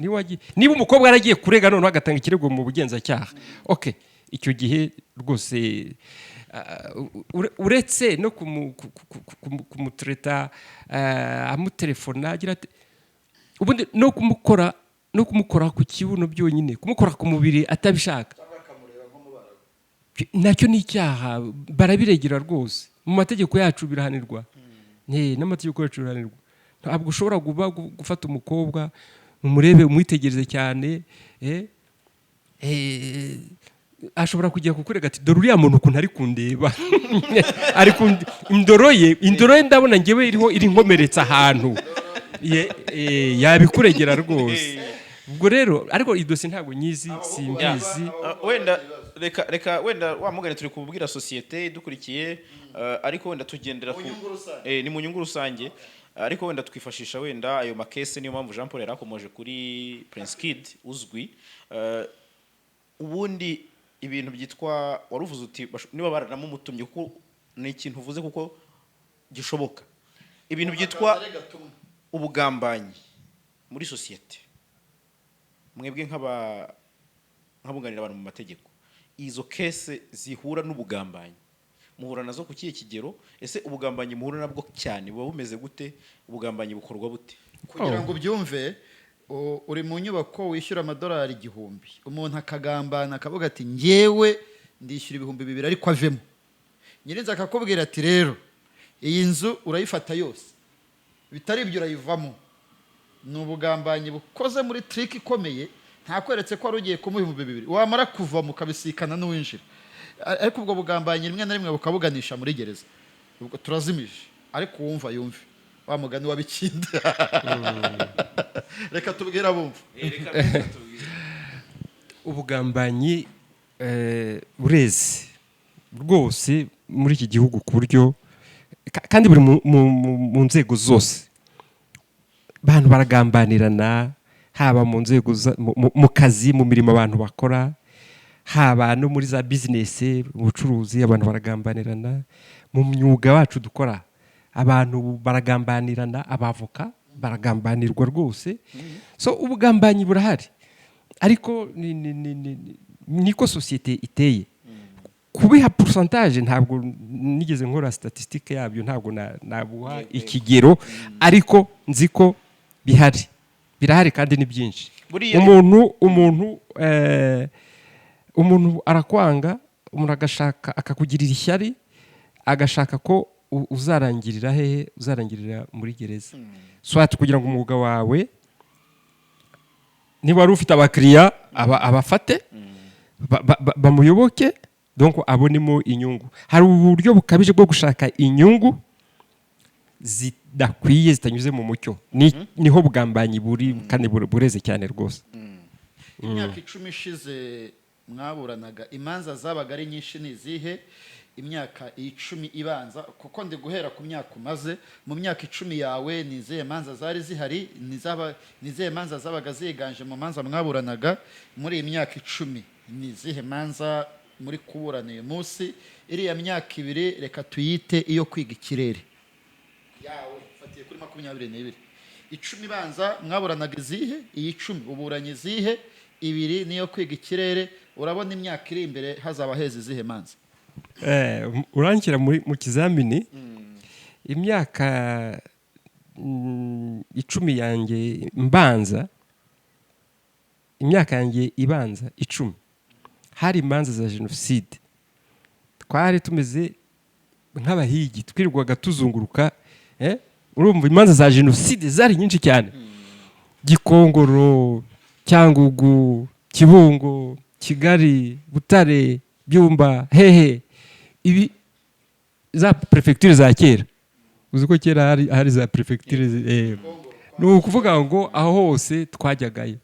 niba umukobwa yaragiye kurega noneho agatanga ikirego mu bugenzacyaha, okay, icyo gihe rwose uretse no kumutereta, amutelefona agira ati ubundi no kumukora ku kibuno byonyine, kumukora ku mubiri atabishaka, nacyo ni icyaha, barabiregera rwose. Mu mategeko yacu birahanirwa. N'amategeko yacu birahanirwa. Ntabwo ushobora gufata umukobwa umurebe, umwitegereze cyane, ashobora kujya kukurega ati dore uriya muntu ukuntu ari kundeba, ari indoro ye ndabona ngewe iriho iri nkomeretsa ahantu. Yabikuregera rwose. Ubwo rero ariko iyi dosiye ntabwo nyizi, simbizi. Wenda reka wenda wa mugani turi kubwira sosiyete idukurikiye, ariko wenda tugendera ku nyungu rusange. Ni mu nyungu rusange, ariko wenda twifashisha wenda ayo makese. Niyo mpamvu Jean Paul yari akomoje kuri Prince Kid uzwi. Ubundi ibintu byitwa waruvuze uti niba baranamumutumye, kuko ni ikintu uvuze kuko gishoboka, ibintu byitwa ubugambanyi muri sosiyete, mwebwe nk'abunganira abantu mu mategeko, izo case zihura n'ubugambanyi muhura nazo ku kihe kigero? Ese ubugambanyi muhura nabwo cyane buba bumeze gute? Ubugambanyi bukorwa bute? Kugira ngo ubyumve, uri mu nyubako wishyura amadolari 1000, umuntu akagambana akavuga ati ngewe ndishyura 2000 ariko avemo. Nyirinzu akakubwira ati rero iyi nzu urayifata yose, bitari ibyo urayivamo. Ni ubugambanyi bukoze muri trick ikomeye. Ntakweretse ko wari ugiye kumuha 2000, wamara kuva mukabisikana n'uwinjira. Ariko ubwo bugambanyi rimwe na rimwe bukabuganisha muri gereza. Ubwo turazimije, ariko uwumva yumve wa mugani w'Abikinda. Reka tubwire abumva. Ubugambanyi bureze rwose. muri iki gihugu, ku buryo kandi buri mu nzego zose abantu baragambanirana, haba mu nzego mu kazi, mu mirimo abantu bakora, haba no muri za bizinesi, mu bucuruzi, abantu baragambanirana. Mu myuga wacu dukora, abantu baragambanirana, abavoka baragambanirwa rwose. So ubugambanyi burahari, ariko niko sosiyete iteye. Kubiha pourcentage, ntabwo nigeze nkora statistique yabyo, ntabwo nabuha ikigero, ariko nzi ko bihari, birahari kandi ni byinshi. Umuntu arakwanga, umuntu agashaka akakugirira ishyari, agashaka ko uzarangirira hehe? Uzarangirira muri gereza, soit kugira ngo umwuga wawe, niba wari ufite abakiriya, abafate bamuyoboke, donc abonemo inyungu. Hari uburyo bukabije bwo gushaka inyungu zidakwiye, zitanyuze mu mucyo. Niho bugambanyi buri kandi bureze cyane rwose. Imyaka 10 ishize mwaburanaga imanza zabaga ari nyinshi, ni izihe? Imyaka 10 ibanza, kuko ndi guhera ku myaka umaze, mu myaka 10 yawe ni izihe manza zari zihari? Ni izihe manza zabaga ziganje mu manza mwaburanaga muri iyi myaka 10? Ni izihe manza muri kuburana uyu munsi? Iriya myaka 2 reka tuyite iyo kwiga ikirere yawe, fatiye kuri 22. 10 ibanza mwaburanaga izihe? Iyi 10 uburanye izihe? 2 niyo kwiga ikirere. Urabona imyaka iri imbere hazaba heza izihe manza? Uranshyira mu kizamini. Imyaka 10 yanjye mbanza, imyaka yanjye ibanza 10, hari imanza za jenoside. Twari tumeze nk'abahigi, twirirwaga tuzunguruka. Urumva imanza za jenoside zari nyinshi cyane: Gikongoro, Cyangugu, Kibungo, Kigali, Butare, Byumba, hehe, ibi za perefegitura za kera. Uzi ko kera hari za perefegitura, ni ukuvuga ngo aho hose twajyagayo.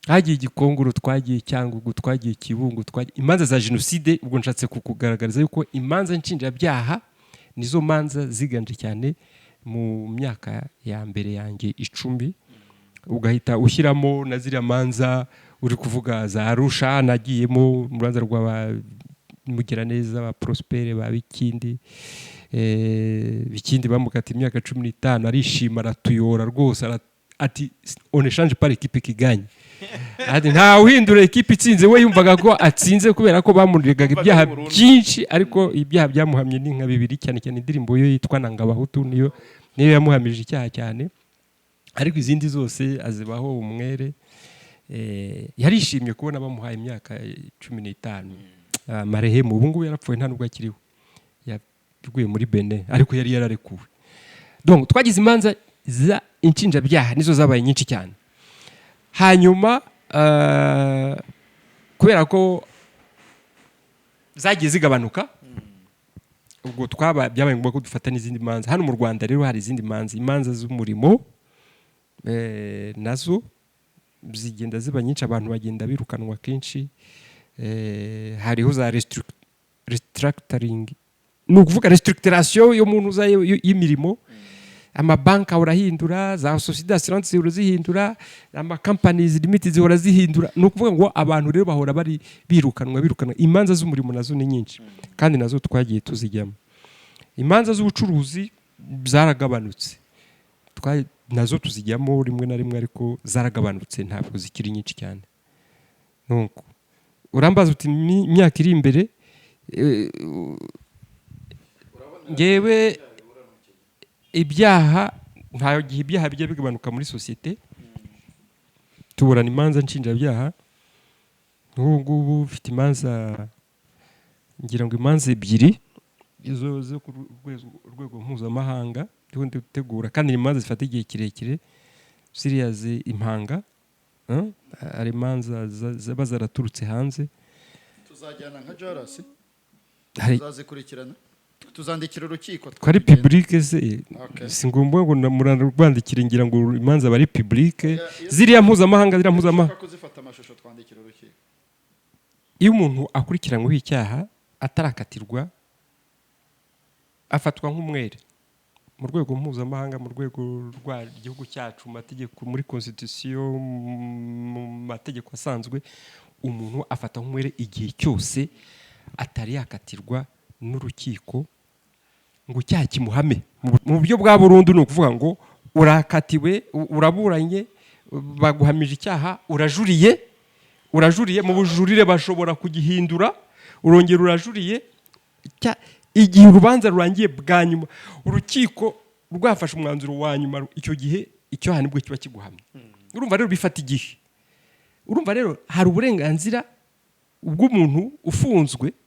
Hagiye Gikongoro, twagiye Cyangugu, twagiye Kibungo, twagiye imanza za jenoside. Ubwo nshatse kukugaragariza yuko imanza nshinjabyaha nizo manza ziganje cyane mu myaka ya mbere yanjye 10, ugahita ushyiramo na ziriya manza uri kuvuga za Arusha. Nagiyemo mu rubanza rwa Mugiraneza, ba Prospere, ba Bikindi. Bikindi bamukata imyaka 15, arishima, aratuyora rwose, ati: "On ne change pas l'équipe qui gagne." Ati: "Ntawe uhindura ekipe itsinze." We yumvaga ko atsinze kubera ko bamuregaga Yumvaga ibyaha ari burundu. byinshi, ariko ibyaha byamuhamye ni nka bibiri, cyane cyane indirimbo yo yitwa Nangabahutu, niyo yamuhamije icyaha cyane, ariko izindi zose azibaho umwere. Yarishimye kubona bamuhaye imyaka 15. Marehemu ubu ngubu yarapfuye, nta nubwo akiriho, yaguye muri Benin, ariko yari yararekuwe. Donc twagize imanza za inshinjabyaha, nizo zabaye nyinshi cyane. Hanyuma kubera ko zagiye zigabanuka, ubwo twaba byabaye ngombwa ko dufata n'izindi manza. Hano mu Rwanda rero hari izindi manza, imanza z'umurimo, nazo zigenda ziba nyinshi, abantu bagenda birukanwa kenshi. Hariho za restructuring, ni ukuvuga restructuration yo mu ntuza y'imirimo. Amabanki ahora ahindura, za société d'assurance zihora zihindura, amacompanies limited zihora zihindura. Ni ukuvuga ngo abantu rero bahora bari birukanwa, birukanwa. Imanza z'umurimo nazo ni nyinshi kandi nazo twagiye tuzijyamo. Imanza z'ubucuruzi zaragabanutse. Nazo tuzijyamo rimwe na rimwe, ariko zaragabanutse, ntabwo zikiri nyinshi cyane. Nuko urambaza uti imyaka iri imbere, ngewe ibyaha, nta gihe ibyaha bijya bigabanuka muri sosiyete. Tuburana imanza nshinjabyaha. Nk'ubu ngubu mfite imanza, ngira ngo imanza ebyiri, izo zo ku rwego mpuzamahanga ndiho nditegura, kandi ni imanza zifata igihe kirekire. Ziriya impanga, hari imanza ziba zaraturutse hanze. Tuzajyana nka jarasi. Tuzazikurikirana, tuzandikira urukiko. Ko ari publique se? Okay. Si ngombwa ngo murarwandikire, ngira ngo imanza bari publique. Iyo Ziriya mpuzamahanga, ziriya mpuzamahanga. Dushaka kuzifata amashusho, twandikira urukiko. Iyo umuntu akurikiranyweho icyaha atarakatirwa. Afatwa nk'umwere mu rwego mpuzamahanga, mu rwego rw'igihugu cyacu, mu mategeko, muri constitution, mu mategeko asanzwe, umuntu afata nk'umwere igihe cyose atari yakatirwa n'urukiko ngo icyaha kimuhame mu buryo bwa burundu. Ni ukuvuga ngo urakatiwe, uraburanye, baguhamije icyaha, urajuriye, mu bujurire bashobora kugihindura, urongera urajuriye. Igihe urubanza rurangiye bwa nyuma, urukiko rwafashe umwanzuro wa nyuma, icyo gihe icyaha nibwo kiba kiguhamye. Urumva rero bifata igihe. Urumva rero hari uburenganzira bw'umuntu ufunzwe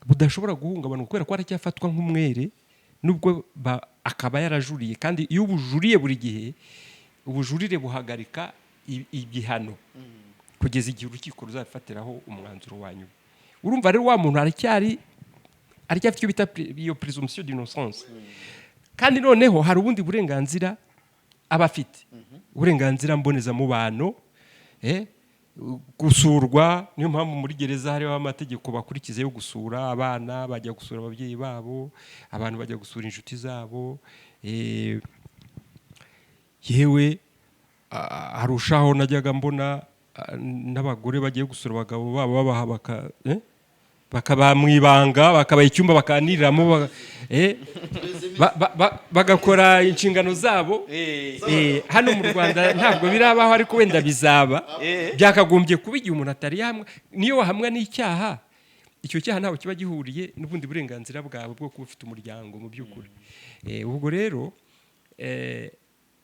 budashobora guhungabana kubera ko aracyafatwa nk'umwere, nubwo akaba yarajuriye. Kandi iyo ubujuriye buri gihe, ubujurire buhagarika igihano kugeza igihe urukiko ruzabifatiraho umwanzuro wa nyuma. Urumva rero wa muntu aracyafite icyo bita iyo présomption d'innocence. Kandi noneho hari ubundi burenganzira aba afite, uburenganzira mbonezamubano, gusurwa. Niyo mpamvu muri gereza hariho amategeko bakurikiza yo gusura. Abana bajya gusura ababyeyi babo, abantu bajya gusura inshuti zabo. Yewe harushaho najyaga mbona n'abagore bagiye gusura abagabo babo, babaha bakaba mu ibanga, bakabaha icyumba baganiriramo, bagakora inshingano zabo. Hano mu Rwanda ntabwo birabaho, ariko wenda bizaba. Byakagombye kuba igihe umuntu atari yahamwa. Niyo wahamwa n'icyaha, icyo cyaha ntabwo kiba gihuriye n'ubundi burenganzira bwawe bwo kuba ufite umuryango mu by'ukuri. Ubwo rero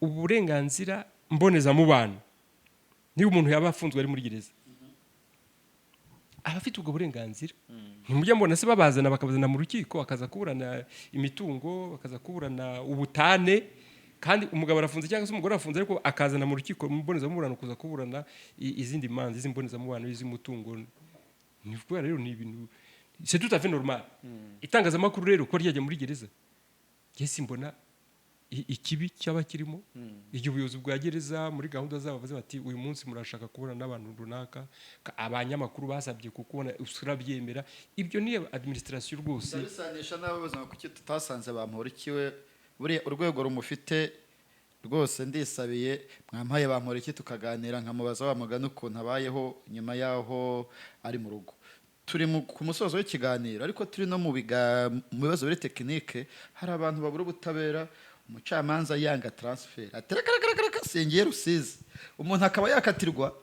uburenganzira mbonezamubano, niba umuntu yaba afunzwe ari muri gereza, aba afite ubwo burenganzira. Ntimujya mbona se babazana, bakabazana mu rukiko, bakaza kuburana imitungo, bakaza kuburana ubutane, kandi umugabo arafunze cyangwa se umugore arafunze, ariko akazana mu rukiko mbonezamubano kuza kuburana izindi manza iz'imbonezamubano, iz'umutungo? Ni ukuvuga rero ni ibintu, c'est tout à fait normal. Itangazamakuru rero ko ryajya muri gereza, njye simbona ikibi cyaba kirimo. Igihe ubuyobozi bwa gereza muri gahunda zabo bavuze bati: "Uyu munsi murashaka kubona n'abantu runaka, abanyamakuru basabye kukubona," urabyemera. Ibyo ni administration rwose. Ndabisanisha n'ababuzima. Kuki tutasanze Bamporiki we? Buriya urwego rumufite rwose, ndisabiye mwampaye Bamporiki tukaganira, nkamubaza wa mugani ukuntu abayeho nyuma y'aho ari mu rugo. Turi ku musozo w'ikiganiro, ariko turi no mu bibazo biri technique. Hari abantu babura ubutabera, umucamanza yanga transfert, ati: "Reka, reka, reka, reka, singiye Rusizi." Umuntu akaba yakatirwa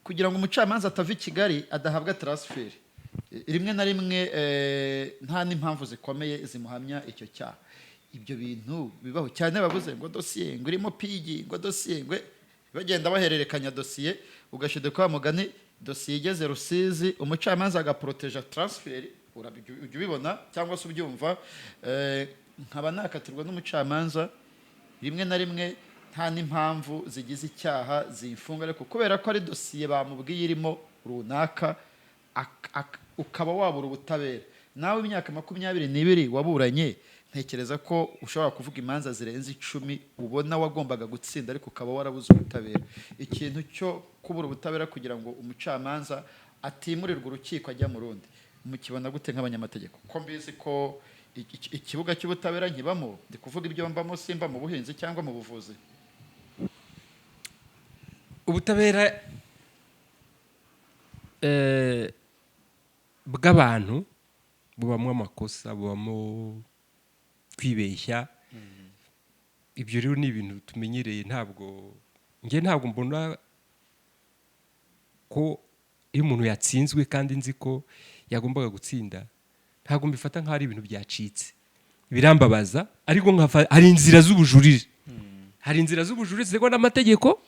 kugira ngo umucamanza atava i Kigali adahabwa transfert, rimwe na rimwe nta n'impamvu zikomeye zimuhamya icyo cyaha. Ibyo bintu bibaho cyane. Babuze ngo dosiye ngo irimo pigi, ngo dosiye ngo bagenda bahererekanya dosiye, ugashiduka wa mugani dosiye igeze Rusizi, umucamanza agaporoteja transfert. Ujya ubibona cyangwa se ubyumva? Nkaba nakatirwa n'umucamanza rimwe na rimwe nta n'impamvu zigize icyaha zimfunga, ariko kubera ko ari dosiye bamubwiye irimo runaka, ukaba wabura ubutabera. Nawe imyaka 22 waburanye, ntekereza ko ushobora kuvuga imanza zirenze 10 ubona wagombaga gutsinda, ariko ukaba warabuze ubutabera. Ikintu cyo kubura ubutabera kugira ngo umucamanza atimurirwa urukiko ajya mu rundi, mukibona gute nk'abanyamategeko? Ko mbizi ko ikibuga cy'ubutabera nkibamo, ndi kuvuga ibyo mbamo, simba mu buhinzi cyangwa mu buvuzi. Ubutabera bw'abantu bubamo amakosa, bubamo kwibeshya. Ibyo rero ni ibintu tumenyereye. Ntabwo njye, ntabwo mbona ko iyo umuntu yatsinzwe kandi nzi ko yagombaga gutsinda, ntabwo mbifata nk'aho ari ibintu byacitse. Birambabaza, ariko hari inzira z'ubujurire, hari inzira z'ubujurire zitegwa n'amategeko.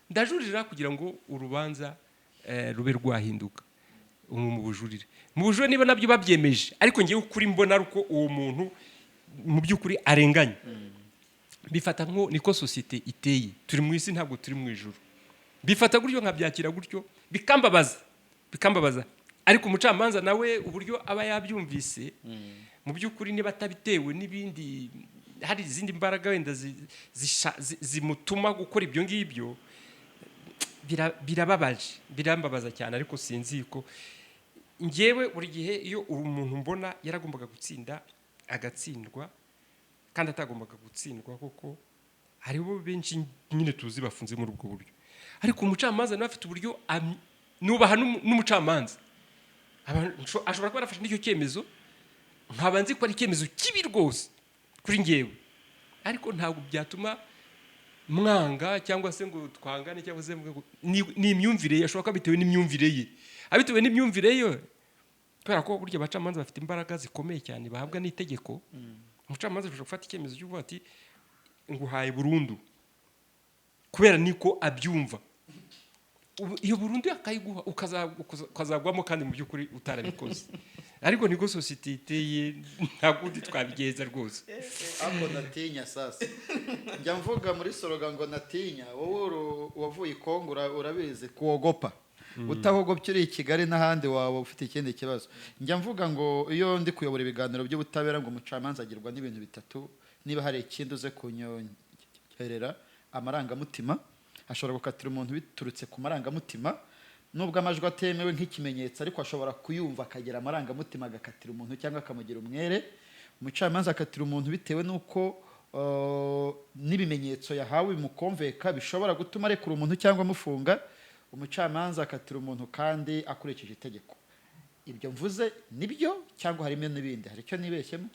Ndajurira kugira ngo urubanza rube rwahinduka. Ubu mu bujurire niba nabyo babyemeje, ariko ngewe ukuri mbona ari uko uwo muntu mu by'ukuri arenganye, bifata nko niko sosiyete iteye. Turi mu isi, ntabwo turi mu ijuru. Bifata gutyo, nkabyakira gutyo, bikambabaza, ariko umucamanza nawe uburyo aba yabyumvise, mu by'ukuri niba atabitewe n'ibindi, hari izindi mbaraga wenda zimutuma gukora ibyo ngibyo, birababaje, birambabaza cyane. Ariko sinzi ko ngewe buri gihe iyo umuntu mbona yaragombaga gutsinda. Agatsindwa kandi atagombaga gutsindwa, kuko hariho benshi nyine tuzi bafunze muri ubwo buryo. Ariko umucamanza nawe afite uburyo nubaha n'umucamanza. Ashobora kuba yarafashe n'icyo cyemezo, nkaba nzi ko ari icyemezo kibi rwose kuri ngewe, ariko ntabwo byatuma mwanga cyangwa se ngo twangane cyangwa se mvuge ngo ni imyumvire ye. Ashobora kuba bitewe n'imyumvire ye, abitewe n'imyumvire ye, kubera ko burya abacamanza bafite imbaraga zikomeye cyane bahabwa n'itegeko. Umucamanza ashobora gufata icyemezo cyo kuvuga ati: "Nguhaye burundu," kubera niko abyumva. Iyo burundu akayiguha, ukazagwamo kandi mu by'ukuri utarabikoze. Ariko niko sosiyete iteye, nta kundi twabigenza rwose. Ariko natinya sasa, njya mvuga muri soroga ngo natinya wowe wavuye i Kongo, urabizi kuogopa. Utahogopye uri i Kigali n'ahandi waba ufite ikindi kibazo. Njya mvuga ngo iyo ndi kuyobora ibiganiro by'ubutabera, ngo umucamanza agirwa n'ibintu bitatu, niba hari ikindi uze kunyongerera: amarangamutima. Ashobora gukatira umuntu biturutse ku marangamutima, nubwo amajwi atemewe nk'ikimenyetso, ariko ashobora kuyumva akagira amarangamutima, agakatira umuntu cyangwa akamugira umwere. Umucamanza akatira umuntu bitewe n'uko n'ibimenyetso yahawe bimukomveka, bishobora gutuma arekura umuntu cyangwa amufunga. Umucamanza akatira umuntu kandi akurikije itegeko. Ibyo mvuze nibyo cyangwa harimo n'ibindi? Hari icyo nibeshyemo?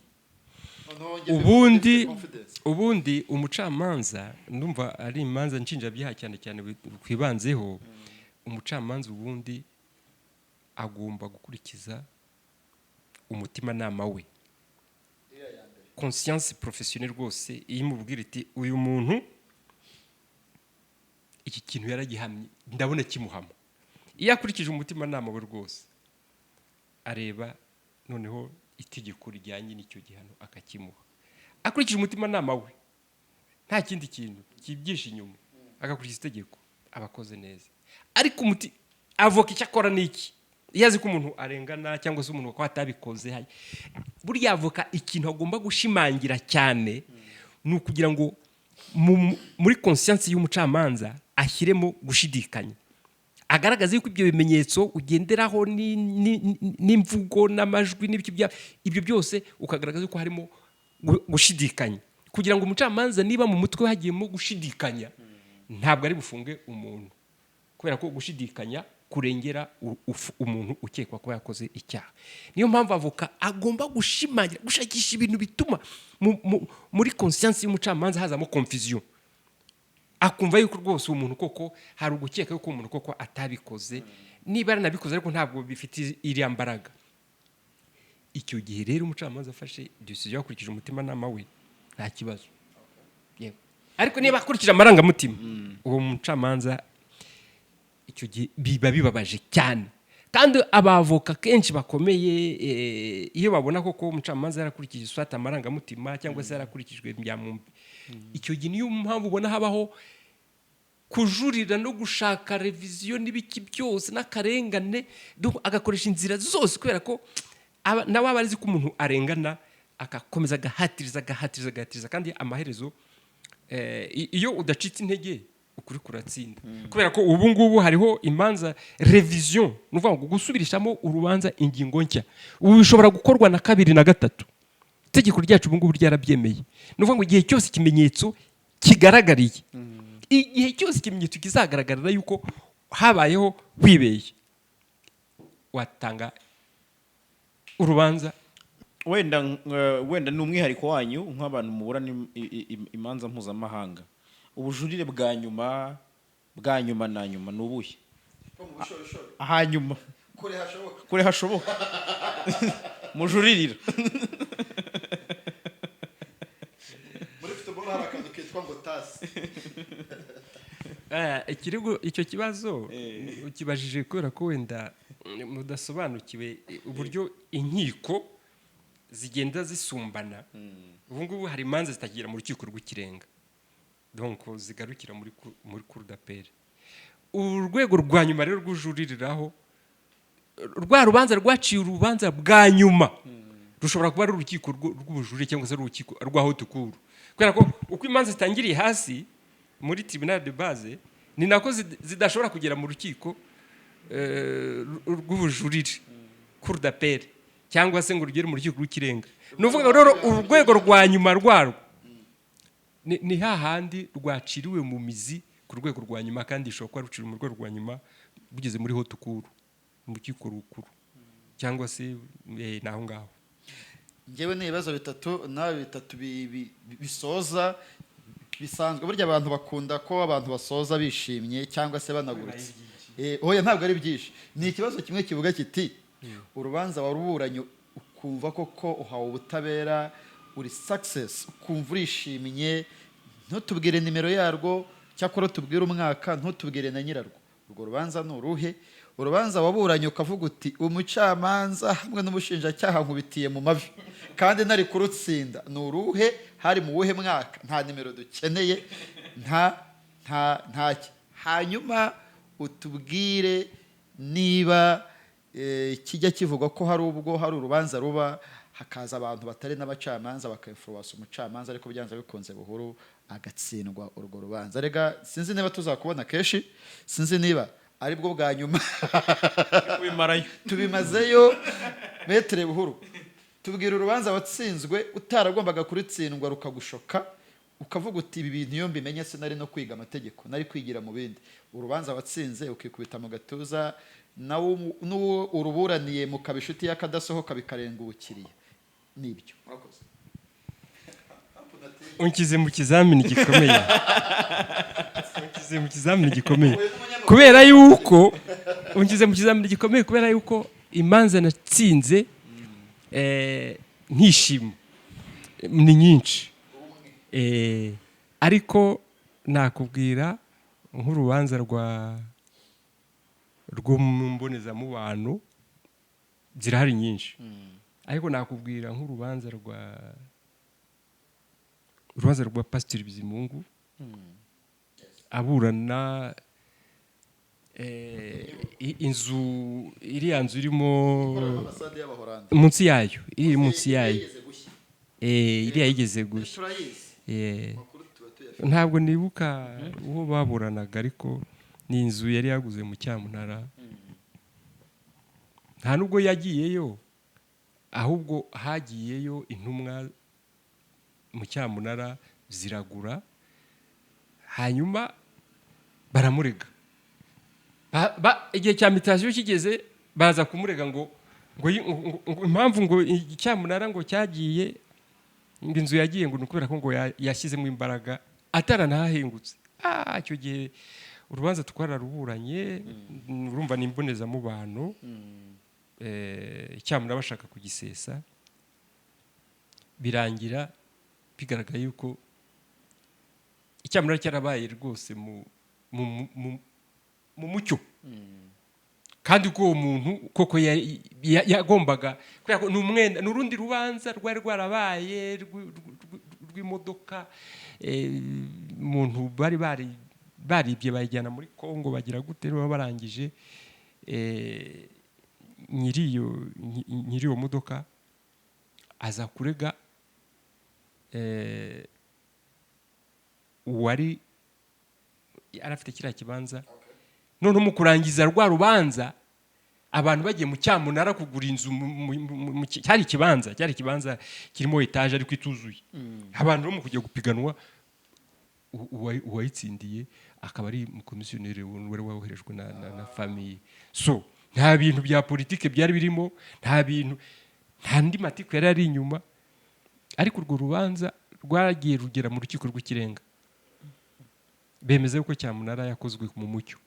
Noneho njye mfite confidence. Ubundi umucamanza, ndumva ari imanza nshinjabyaha cyane cyane twibanzeho, umucamanza ubundi agomba gukurikiza umutimanama we, conscience professionnelle rwose. Iyo imubwira iti: "Uyu muntu iki kintu yaragihamye, ndabona kimuhama," iyo akurikije umutimanama we rwose, areba noneho itegeko rijyanye n'icyo gihano akakimuha akurikije umutimanama we, nta kindi kintu kibyihishe inyuma, agakurikiza itegeko, aba akoze neza. Ariko umuti avoka icyo akora ni iki? Iyo azi ko umuntu arengana cyangwa se umuntu ko atabikoze, burya avoka ikintu agomba gushimangira cyane ni ukugira ngo muri conscience y'umucamanza ashyiremo gushidikanya, agaragaza yuko ibyo bimenyetso ugenderaho n'imvugo n'amajwi n'ibiki ibyo byose, ukagaragaza yuko harimo gushidikanya, kugira ngo umucamanza, niba mu mutwe hagiyemo gushidikanya, ntabwo ari bufunge umuntu, kubera ko gushidikanya kurengera umuntu ukekwa kuba yakoze icyaha. Niyo mpamvu avoka agomba gushimangira, gushakisha ibintu bituma muri conscience y'umucamanza hazamo confusion, akumva yuko rwose uwo muntu koko hari ugukeka yuko uwo muntu koko atabikoze, niba yaranabikoze ariko ntabwo bifite iriya mbaraga. Icyo gihe rero umucamanza afashe decision yakurikije umutimanama we, nta kibazo. Yego. Ariko niba akurikije amarangamutima, uwo mucamanza icyo gihe biba bibabaje cyane. Kandi abavoka kenshi bakomeye, iyo babona koko umucamanza yarakurikije soit amarangamutima cyangwa se yarakurikijwe byamwumvi, icyo gihe niyo mpamvu ubona habaho kujurira no gushaka révision n'ibiki byose n'akarengane. Donc agakoresha inzira zose, kubera ko nawe aba azi ko umuntu arengana, agakomeza agahatiriza, agahatiriza, agahatiriza. Kandi amaherezo, iyo udacitse intege, ukuri kuratsinda, kubera ko ubu ngubu hariho imanza révision, ni ukuvuga ngo gusubirishamo urubanza ingingo nshya, ubu bishobora gukorwa na kabiri na gatatu. Itegeko ryacu ubu ngubu ryarabyemeye. Ni ukuvuga ngo igihe cyose ikimenyetso kigaragariye, igihe cyose ikimenyetso kizagaragarira yuko habayeho wibeye, watanga urubanza. Wenda ni umwihariko wanyu nk'abantu muburana imanza mpuzamahanga. Ubujurire bwa nyuma, bwa nyuma na nyuma, ni ubuhe? Mu bushorishori. Hanyuma Kure hashoboka. Kure hashoboka mujuririra. Muri football hari akantu kitwa ngo tasi. Ikirego, icyo kibazo ukibajije kubera ko wenda mudasobanukiwe uburyo inkiko zigenda zisumbana. Ubu ngubu hari imanza zitagera mu Rukiko rw'Ikirenga, donc zigarukira muri cour d'appel. Urwego rwa nyuma rero rw'ujuririraho rwa rubanza rwaciye urubanza bwa nyuma rushobora kuba ari urukiko rw'ubujurire cyangwa se ari urukiko rwa haute cour, kubera ko uko imanza zitangiriye hasi muri tribunal de base ni nako zidashobora kugera mu rukiko rw'ubujurire, cour d'appel. Cyangwa se ngo rugere mu Rukiko rw'Ikirenga. Ni ukuvuga ngo rero urwego rwa nyuma rwarwo ni hahandi rwaciriwe mu mizi ku rwego rwa nyuma, kandi rishobora kuba ruciriwe mu rwego rwa nyuma rugeze muri haute cour, mu rukiko rukuru, cyangwa se ni aho ngaho. Ngewe ni ibibazo bitatu, nawe bitatu bisoza bisanzwe. Burya abantu bakunda ko abantu basoza bishimye cyangwa se banagurutse. Oya, ntabwo ari byinshi, ni ikibazo kimwe kivuga kiti: urubanza waruburanye ukumva koko uhawe ubutabera, uri success, ukumva urishimye. Ntutubwire nimero yarwo, cyakora tubwire umwaka, ntutubwire na nyirarwo. Urwo rubanza ni uruhe? Urubanza waburanye ukavuga uti: "Umucamanza hamwe n'umushinjacyaha nkubitiye mu mavi kandi nari kurutsinda." Ni uruhe? Hari mu wuhe mwaka? Nta nimero dukeneye, nta. Hanyuma utubwire niba kijya kivugwa ko hari ubwo hari urubanza ruba, hakaza abantu batari n'abacamanza baka-influença umucamanza, ariko byanze bikunze Buhuru agatsindwa urwo rubanza. Rega sinzi niba tuzakubona kenshi, sinzi niba aribwo bwa nyuma. Kubimarayo. Tubimazeyo. Maître Buhuru, tubwira urubanza watsinzwe utaragombaga kurutsindwa, rukagushoka, ukavuga uti: "Ibi bintu iyo mbimenye sinari no kwiga amategeko, nari kwigira mu bindi." Urubanza watsinze ukikubita mu gatuza, nawe n'uwo uruburaniye mukaba inshuti y'akadasohoka, bikarenga ubukiriya. Nibyo. Unshyize mu kizamini gikomeye, unshyize mu kizamini gikomeye kubera yuko unshyize mu kizamini gikomeye kubera yuko imanza natsinze nkishima ni nyinshi. Ariko nakubwira nk'urubanza rwo mu mbonezamubano. Zirahari nyinshi, ariko nakubwira nk'urubanza rwa Pasiteri Bizimungu aburana inzu, iriya nzu irimo Ambasade y'Abahorandi. Munsi yayo, iri munsi yayo. Yigeze gushya. Iriya yigeze gushya. Turayizi. Amakuru tuba tuyafite. Ntabwo nibuka uwo baburanaga, ariko ni inzu yari yaguze mu cyamunara. Nta nubwo yagiyeyo, ahubwo hagiyeyo intumwa mu cyamunara ziragura, hanyuma baramurega. Igihe cya mutation kigeze, baza kumurega ngo impamvu ngo icyamunara ngo cyagiye, ngo inzu yagiye, ngo ni ukubera ko ngo yashyizemo imbaraga ataranahahingutse. Icyo gihe urubanza twararuburanye, urumva ni imbonezamubano. Icyamunara bashaka kugisesa, birangira bigaragaye yuko icyamunara cyarabaye rwose mu mucyo, kandi ko uwo muntu koko yagombaga, kubera ko ni umwenda. Ni urundi rubanza rwari rwarabaye rw'imodoka, umuntu bari baribye bayijyana muri Kongo, bagira gute, baba barangije, nyiri iyo modoka aza kurega uwari yari afite kiriya kibanza. Noneho mu kurangiza rwa rubanza, abantu bagiye mu cyamunara kugura inzu, cyari ikibanza kirimo etaje ariko ituzuye. Abantu bo mu kujya gupiganwa, uwayitsindiye akaba ari umukomisiyoneri wari woherejwe na famille. So nta bintu bya politike byari birimo, nta bintu, nta ndi matiku yari ari inyuma. Ariko urwo rubanza rwagiye rugera mu Rukiko rw'Ikirenga, bemeza yuko cyamunara yakozwe mu mucyo.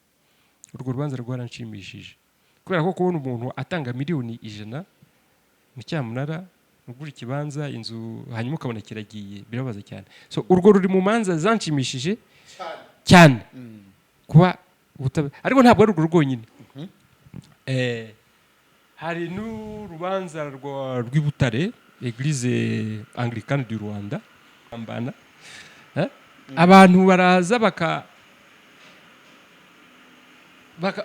Urwo rubanza rwaranshimishije kubera ko kubona umuntu atanga miliyoni 100 mu cyamunara, ugura ikibanza, inzu, hanyuma ukabona kiragiye, birabaza cyane. So urwo ruri mu manza zanshimishije cyane kuba ubutabera, ariko ntabwo ari urwo rwonyine. Hari n'urubanza rw'i Butare, Église Anglicane du Rwanda mbana. Abantu baraza baka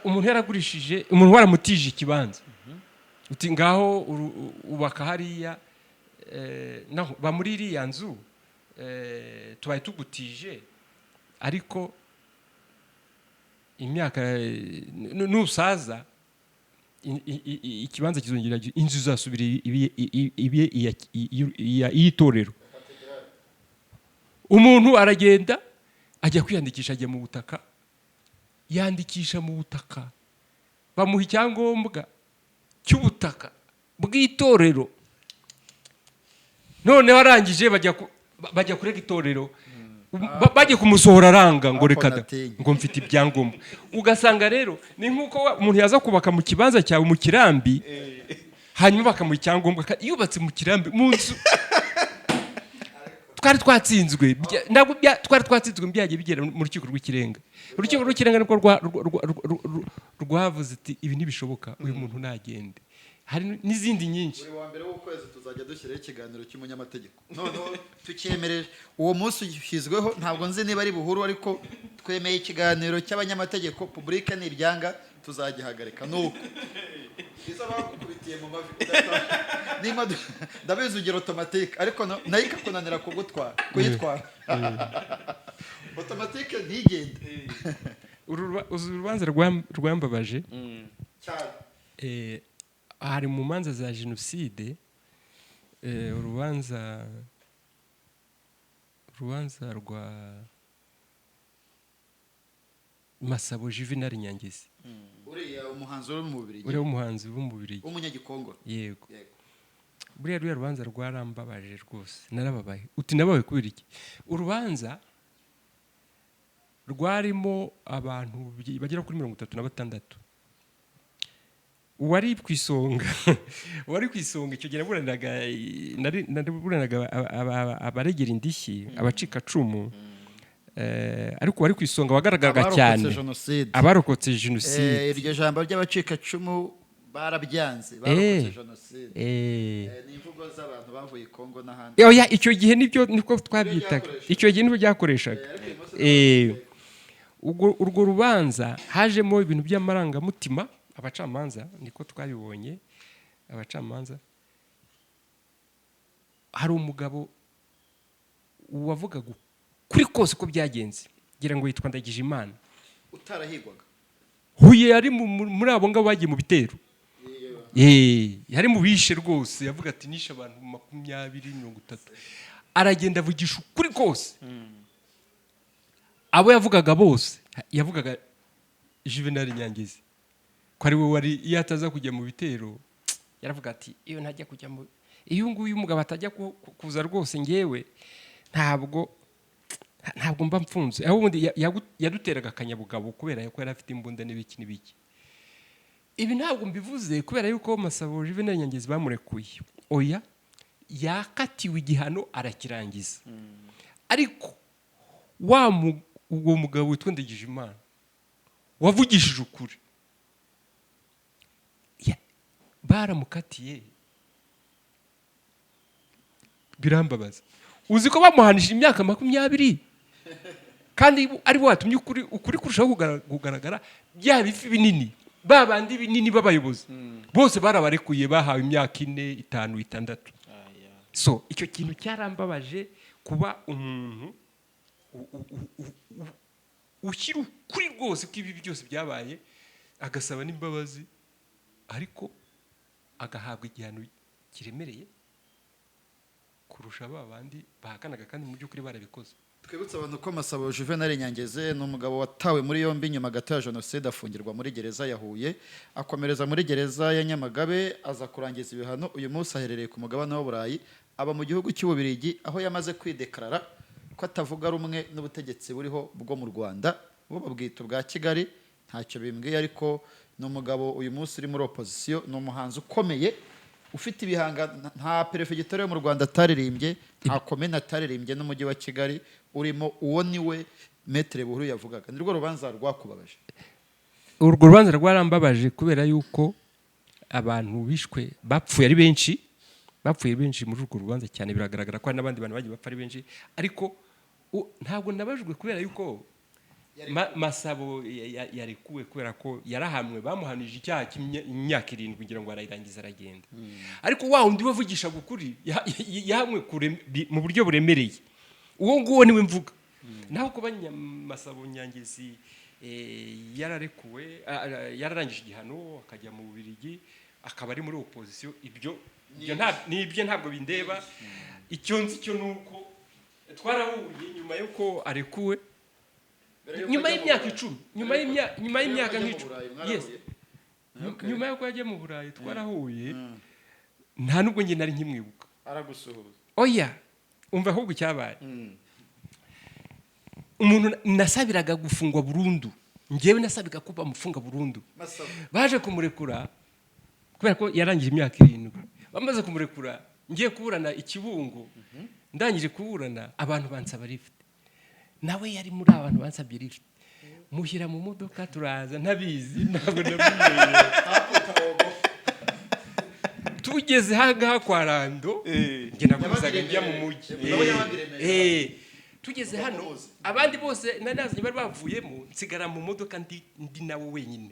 umuntu yaragurishije, umuntu waramutije ikibanza, uti: "Ngaho ubaka hariya, naho ba muri iriya nzu, tubaye tugutije, ariko imyaka nusaza Ikibanza kizongera, inzu izasubira ibe iy'itorero. Umuntu aragenda ajya kwiyandikisha, ajya mu butaka, yandikisha mu butaka, bamuha icyangombwa cy'ubutaka bw'itorero. Noneho arangije bajya kurega itorero. Bagiye kumusohora aranga ngo Ako reka da, natinye. ngo mfite ibyangombwa. Ugasanga rero ni nk'uko umuntu yaza kubaka mu kibanza cyawe mu kirambi, hanyuma bakamuha icyangombwa yubatse mu kirambi mu nzu. Twari twatsinzwe. Ntabwo twari twatsinzwe, byagiye bigera mu Rukiko rw'Ikirenga. Urukiko rw'Ikirenga nibwo rwavuze ati: "Ibi ntibishoboka, uyu muntu nagende." Hari n'izindi nyinshi. Buri wa mbere w'ukwezi tuzajya dushyiraho ikiganiro cy'umunyamategeko. Noneho tucyemereje uwo munsi ushyizweho, ntabwo nzi niba ari buhuru, ariko twemeye ikiganiro cy'abanyamategeko. Public nibyanga tuzagihagarika. Nuko izo bagukubitiye mu mavi ndabizi ugira automatique, ariko nayo ikakunanira kugutwara, kuyitwara automatique ntigende. Uzi urubanza rwambabaje? Cyane. Hari mu manza za jenoside, urubanza rwa Masabo Juvenal Nyangezi. Uriya umuhanzi uri mu Bubiligi? Uriya w'umuhanzi wo mu Bubiligi. W'umunyagikongoro. Yego. Yego. Buriya ruriya rubanza rwarambabaje rwose, narababaye. Uti nababaye kubera iki? Urubanza rwarimo abantu bagera kuri 36. Uwari ku isonga icyo gihe, naburanaga abaregera indishyi abacikacumu, ariko uwari ku isonga wagaragaraga Abarokotse cyane jenoside. Abarokotse jenoside. Iryo jambo ry'abacikacumu barabyanze, barokotse jenoside. Ni imvugo z'abantu bavuye i Kongo n'ahandi. Oya, icyo gihe nibyo, niko twabyitaga. Byakoreshwaga. Icyo gihe nibyo byakoreshaga. Ariko uyu munsi Urwo rubanza hajemo ibintu by'amarangamutima. Abacamanza, niko twabibonye, abacamanza, hari umugabo wavugaga ukuri kose uko byagenze, ngira ngo yitwa Ndagijimana. Utarahigwaga. Huye yari muri abo ngabo bagiye mu bitero. Yari mu bishe rwose. Yavuga ati: "Nishe abantu 20, 30." Aragenda avugisha ukuri kose. Abo yavugaga bose, yavugaga Juvenal Nyangezi ko ari we wari, iyo ataza kujya mu bitero. Yaravuga ati: "Iyo ntajya kujya mu, iyo nguyu umugabo atajya kuza rwose, ngewe ntabwo mba mfunze." Aho ubundi yaduteraga akanyabugabo kubera ko yari afite imbunda n'ibiki n'ibiki. Ibi ntabwo mbivuze kubera yuko Masabo Juvenal Nyangezi bamurekuye, oya, yakatiwe igihano arakirangiza. Ariko uwo mugabo witwa Ndagijimana wavugishije ukuri, baramukatiye, birambabaza. Uzi ko bamuhanishije imyaka 20 kandi ari bo watumye ukuri kurushaho kugaragara? Bya bifi binini, ba bandi binini b'abayobozi bose barabarekuye, bahawe imyaka 4, 5, 6. So icyo kintu cyarambabaje, kuba umuntu ushyira ukuri rwose ko ibi byose byabaye, agasaba n'imbabazi, ariko agahabwa igihano kiremereye kurusha ba bandi bahakanaga kandi mu by'ukuri barabikoze. Twibutse abantu ko Masabo Juvenal Nyangeze ni umugabo watawe muri yombi nyuma gato ya jenoside, afungirwa muri gereza ya Huye, akomereza muri gereza ya Nyamagabe, aza kurangiza ibihano. Uyu munsi aherereye ku mugabane w'Uburayi, aba mu gihugu cy'Ububirigi, aho yamaze kwidekarara ko atavuga rumwe n'ubutegetsi buriho bwo mu Rwanda, bo babwita ubwa Kigali. Ntacyo bimbwiye, ariko ni umugabo uyu munsi uri muri opozisiyo. Ni umuhanzi ukomeye ufite ibihangano. Nta perefegitura yo mu Rwanda ataririmbye, nta komine ataririmbye, n'umujyi wa Kigali urimo. Uwo ni we Maître Buhuru yavugaga. Ni rwo rubanza rwakubabaje? Urwo rubanza rwarambabaje kubera yuko abantu bishwe bapfuye ari benshi, bapfuye benshi muri urwo rubanza cyane. Biragaragara ko hari n'abandi bantu bagiye bapfa ari benshi, ariko ntabwo nabajwe kubera yuko Masabo yarekuwe, kubera ko yarahamwe, bamuhanije icyaha cy'imyaka 7, kugira ngo arayirangiza aragenda. Ariko wa wundi wavugishaga ukuri yahamwe mu buryo buremereye, uwo nguwo niwe mvuga. Naho kuba Masabo Nyangezi Yararekuwe, yararangije igihano, akajya mu Bubiligi, akaba ari muri opposition. Ibyo nibyo ntabwo bindeba. Icyo nzi cyo ni uko twarahuye nyuma y'uko arekuwe, nyuma y'imyaka 10, nyuma y'imyaka nk'icumi. Yes. Nyuma y'uko yagiye mu Burayi twarahuye, nta nubwo njye nari nkimwibuka. Aragusuhuza? Oya, umva ahubwo icyabaye. Umuntu nasabiraga gufungwa burundu, njyewe nasabiga ko bamufunga burundu, Masabo. baje kumurekura kubera ko yarangije imyaka 7. Bamaze kumurekura, ngiye kuburana ikibungo. Ndangije kuburana, abantu bansaba lift. Nawe yari muri abantu bansabye lift, mushyira mu modoka turaza, ntabizi, ntabwo nabimenye. Tugeze ahangaha kwa Rando, njye nakomezaga njya mu mujyi. Nawe yabaga i Remera. Tugeze hano, Muzi. abandi bose nari nazanye bari bavuyemo, nsigara mu modoka ndi nawe wenyine.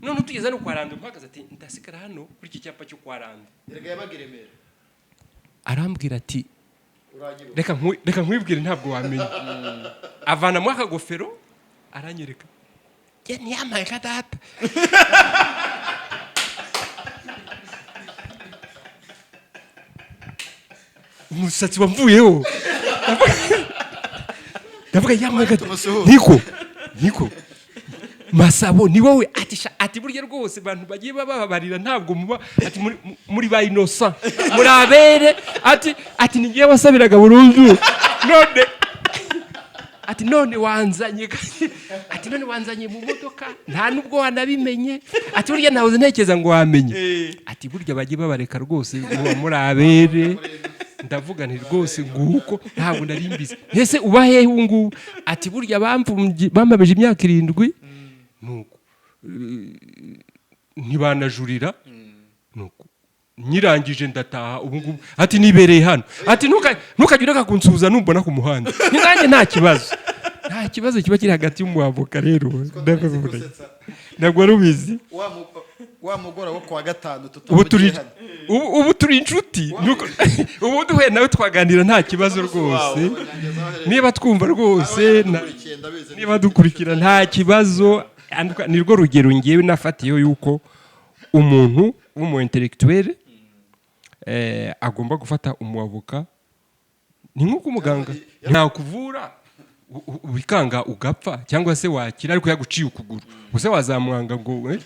None tugeze hano kwa Rando, mpagaze, ati: "Ndasigara hano kuri iki cyapa cyo kwa Rando." Erega yabaga i Remera. Arambwira ati: Uranyibuka? "Reka nkwibwire, ntabwo wamenya." Avanamo akagofero aranyereka. Ya, ntiyampaye nka data. Umusatsi wamvuyeho. Ndavuga: "Yampaye nka data." Tumusuhuze. Niko, niko Masabo, ni wowe? Ati: "Sha," ati, "burya rwose abantu bagiye bababarira, ntabwo muba," ati, "muri ba innocent, muri abere." Ati: "Ni ngiye wasabiraga burundu, none," ati, "none wanzanye," ati, "none wanzanye mu modoka, nta nubwo wanabimenye." Ati: "Burya ntahoze ntekereza ngo wamenye." Ati: "Burya bajye babareka rwose, muba muri abere." Ndavuga nti: "Rwose nguko, ntabwo nari mbizi. Ese uba hehe ubu ngubu?" Ati: "Burya bambabeje imyaka 7, nuko ntibanajurira, nuko nyirangije ndataha. Ubu ngubu," ati, "nibereye hano." Ati: "Ntukajye ureka kunsuhuza numbona ku muhanda." Ni nanjye nta kibazo, nta kibazo kiba kiri hagati y'umuavoka rero. Ndavuga, ntabwo wari ubizi. Wa mugoroba wo kuwa gatanu Ubu turi tutavugiye hano. Ubu turi inshuti. Ubu duhuye nawe twaganira nta kibazo rwose. Niba twumva rwose niba dukurikira, nta kibazo. Ni rwo rugero ngewe nafatiyeho yuko umuntu w'umu intellectuel agomba gufata umuavoka. Ni nk'uko umuganga ntakuvura bikanga ugapfa, cyangwa se wakira ariko yaguciye ukuguru, gusa wazamwanga ngo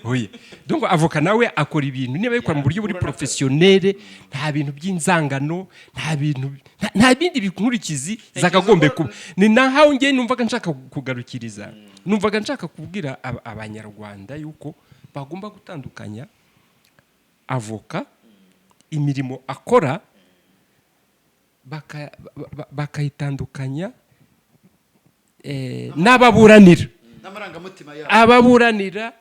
oya. Donc avoka nawe akora ibintu, niba abikora mu buryo buri professionnel, nta bintu by'inzangano, nta bintu, nta bindi binkurikizi zakagombye kuba. Ni naho njye numvaga nshaka kugarukiriza, numvaga nshaka kubwira abanyarwanda yuko bagomba gutandukanya avoka, imirimo akora, bakayitandukanya n'ababuranira. N'amarangamutima yabo. Ababuranira,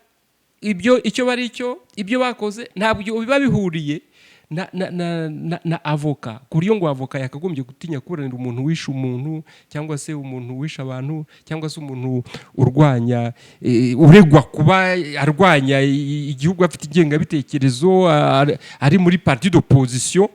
ibyo icyo bari cyo, ibyo bakoze ntabwo biba bihuriye na avoka, ku buryo ngo avoka yakagombye gutinya kuburanira umuntu wishe umuntu, cyangwa se umuntu wishe abantu, cyangwa se umuntu urwanya, uregwa kuba arwanya igihugu, afite ingengabitekerezo, ari muri parti d'opposition.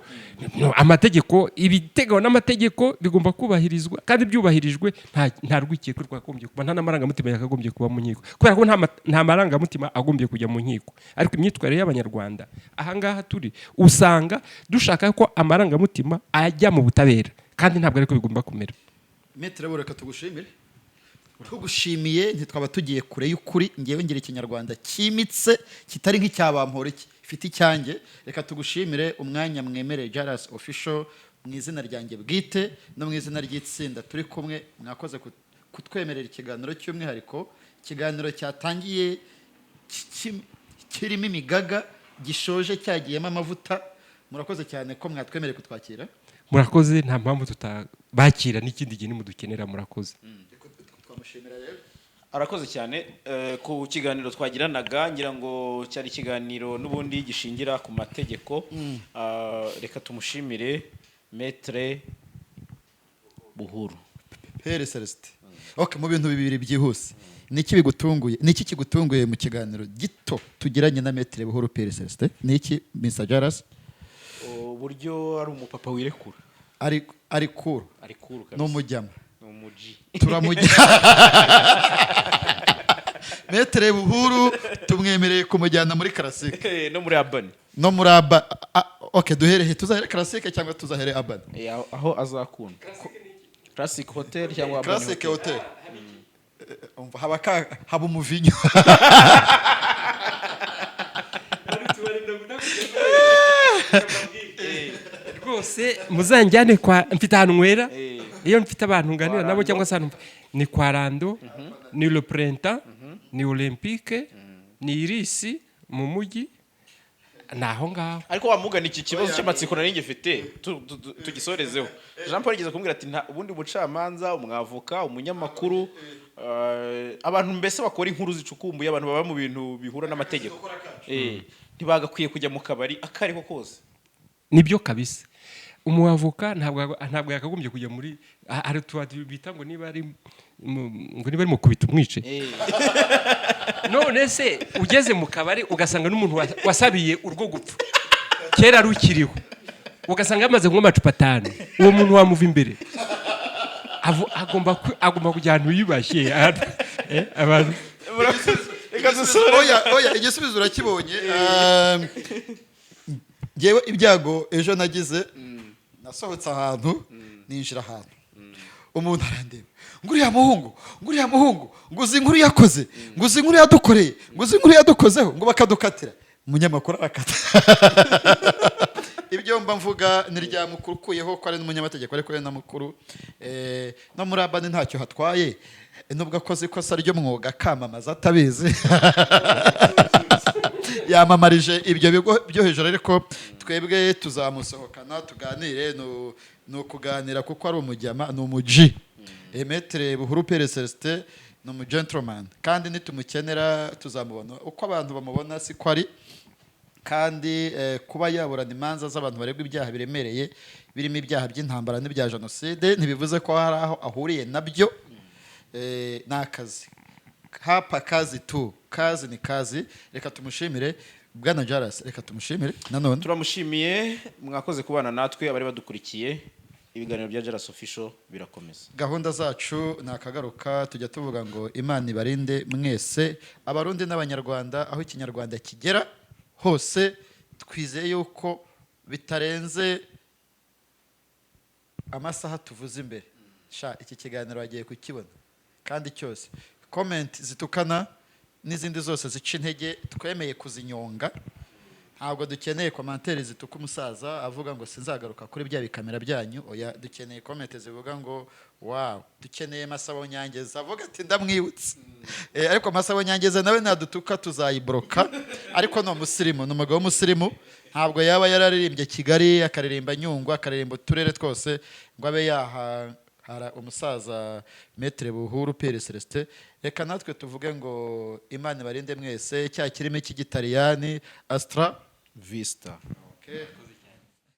No, amategeko, ibiteganywa n'amategeko bigomba kubahirizwa, kandi byubahirijwe nta rwikekwe rwakagombye kuba, nta n'amarangamutima yakagombye kuba mu nkiko, kubera ko nta marangamutima agombye kujya mu nkiko. Ariko imyitwarire y'abanyarwanda ahangaha turi, usanga dushaka ko amarangamutima ajya mu butabera, kandi ntabwo ariko bigomba kumera. Maître, reka tugushimire. Tugushimiye, ntitwaba tugiye kure y'ukuri. Ngewe ngira ikinyarwanda cyimitse, kitari nk'icyabampora iki ifite icyanjye. Reka tugushimire umwanya mwemereye Jaras Official. Mu izina ryanjye bwite no mu izina ry'itsinda turi kumwe, mwakoze kutwemerera ikiganiro cy'umwihariko, ikiganiro cyatangiye kirimo imigaga, gishoje cyagiyemo amavuta. Murakoze cyane ko mwatwemereye kutwakira. Murakoze, nta mpamvu tutabakira n'ikindi gihe nimudukenera. Murakoze. Twamushimira rero. Arakoze cyane ku kiganiro twagiranaga. Ngira ngo cyari ikiganiro n'ubundi gishingira ku mategeko. Reka tumushimire Maître Buhuru. Pere Celestin. Okay, mu bintu bibiri byihuse, niki bigutunguye, niki kigutunguye mu kiganiro gito tugiranye na Maître Buhuru Pere Celestin? Niki, Mr Jaras? Uburyo ari umupapa wirekura. Ari cool. Ari cool kabisa. N'umujyama. Ni umuji. Turamujya Maître Buhuru, tumwemereye kumujyana muri Classic. No muri Urban. No muri aba okay, duhereye, tuzahere Classic cyangwa tuzahere Urban? Aho azakunda, Classic Hotel cyangwa Urban. Classic Hotel. Hotel. Umva, haba umuvinyo. Rwose muzanjyane kwa, mfite ahantu nywera. Iyo mfite abantu nganira nabo cyangwa se ahantu ni kwa Rando, ni Le Printemps, ni Olympique, ni Irisi mu mujyi, ni aho ngaho. Ariko wamugana iki kibazo cy'amatsiko nari ngifite, tugisorezeho. Jean Paul yigeze kumbwira ati: "Nta ubundi mucamanza, umwavoka, umunyamakuru, abantu mbese bakora inkuru zicukumbuye, abantu baba mu bintu bihura n'amategeko, ntibagakwiye kujya mu kabari ako ariho kose." Nibyo kabisa. Umuavoka ntabwo yakagombye kujya muri hari utubati bita ngo niba ari ngo niba ari mu kubita umwice. None se ugeze mu kabari ugasanga n'umuntu wasabiye urwo gupfa kera rukiriho, ugasanga yamaze kunywa amacupa atanu, uwo muntu wamuva imbere? Agomba kujya ahantu yiyubashye, abantu. Reka dusore. Oya, oya, igisubizo urakibonye. Ngewe ibyago ejo nagize, nasohotse ahantu ninjira ahantu, umuntu arandeba ngo uriya muhungu, ngo uriya muhungu, ngo uzi inkuru yakoze, ngo uzi inkuru yadukoreye, ngo uzi inkuru yadukozeho, ngo bakadukatira. Umunyamakuru arakata. Ibyo mba mvuga ni rya mukuru, ukuyeho ko ari n'umunyamategeko, ariko ari na mukuru. No muri Urban ntacyo hatwaye, nubwo akoze ikosa ry'umwuga akamamaza atabizi, yamamarije ibyo bigo byo hejuru, ariko twebwe tuzamusohokana tuganire. Ni ukuganira kuko ari umujyama, ni umuji. Maître Buhuru Pierre Celestin ni umugentleman, kandi nitumukenera tuzamubona. Uko abantu bamubona siko ari. Kandi kuba yaburana imanza z'abantu baregwa ibyaha biremereye, birimo ibyaha by'intambara n'ibya jenoside, ntibivuze ko hari aho ahuriye nabyo. Ni akazi hapa, kazi tu, kazi ni kazi. Reka tumushimire bwana Jaras, reka tumushimire nanone. Turamushimiye, mwakoze kubana natwe. Abari badukurikiye, ibiganiro bya Jaras Official birakomeza. Gahunda zacu ni akagaruka. Tujya tuvuga ngo Imana ibarinde mwese, Abarundi n'Abanyarwanda, aho Ikinyarwanda kigera hose. Twizeye yuko bitarenze amasaha tuvuze imbere sha, iki kiganiro bagiye kukibona kandi cyose. Comment zitukana n'izindi zose zica intege twemeye kuzinyonga. Ntabwo dukeneye commentaire zituka umusaza avuga ngo sinzagaruka kuri bya bikamera byanyu. Oya, dukeneye comment zivuga ngo wow. Dukeneye Masabo Nyangeza avuga ati ndamwibutse. Ariko Masabo Nyangeza nawe nadutuka tuzayiboroka. Ariko ni umusirimu, ni umugabo w'umusirimu. Ntabwo yaba yararirimbye Kigali, akaririmba Nyungwe, akaririmba uturere twose, ngo abe yahara umusaza Maître Buhuru Pierre Celestin. Reka natwe tuvuge ngo Imana ibarinde mwese. Cya kirimi cy'igitaliyani, hasta vista. Okay.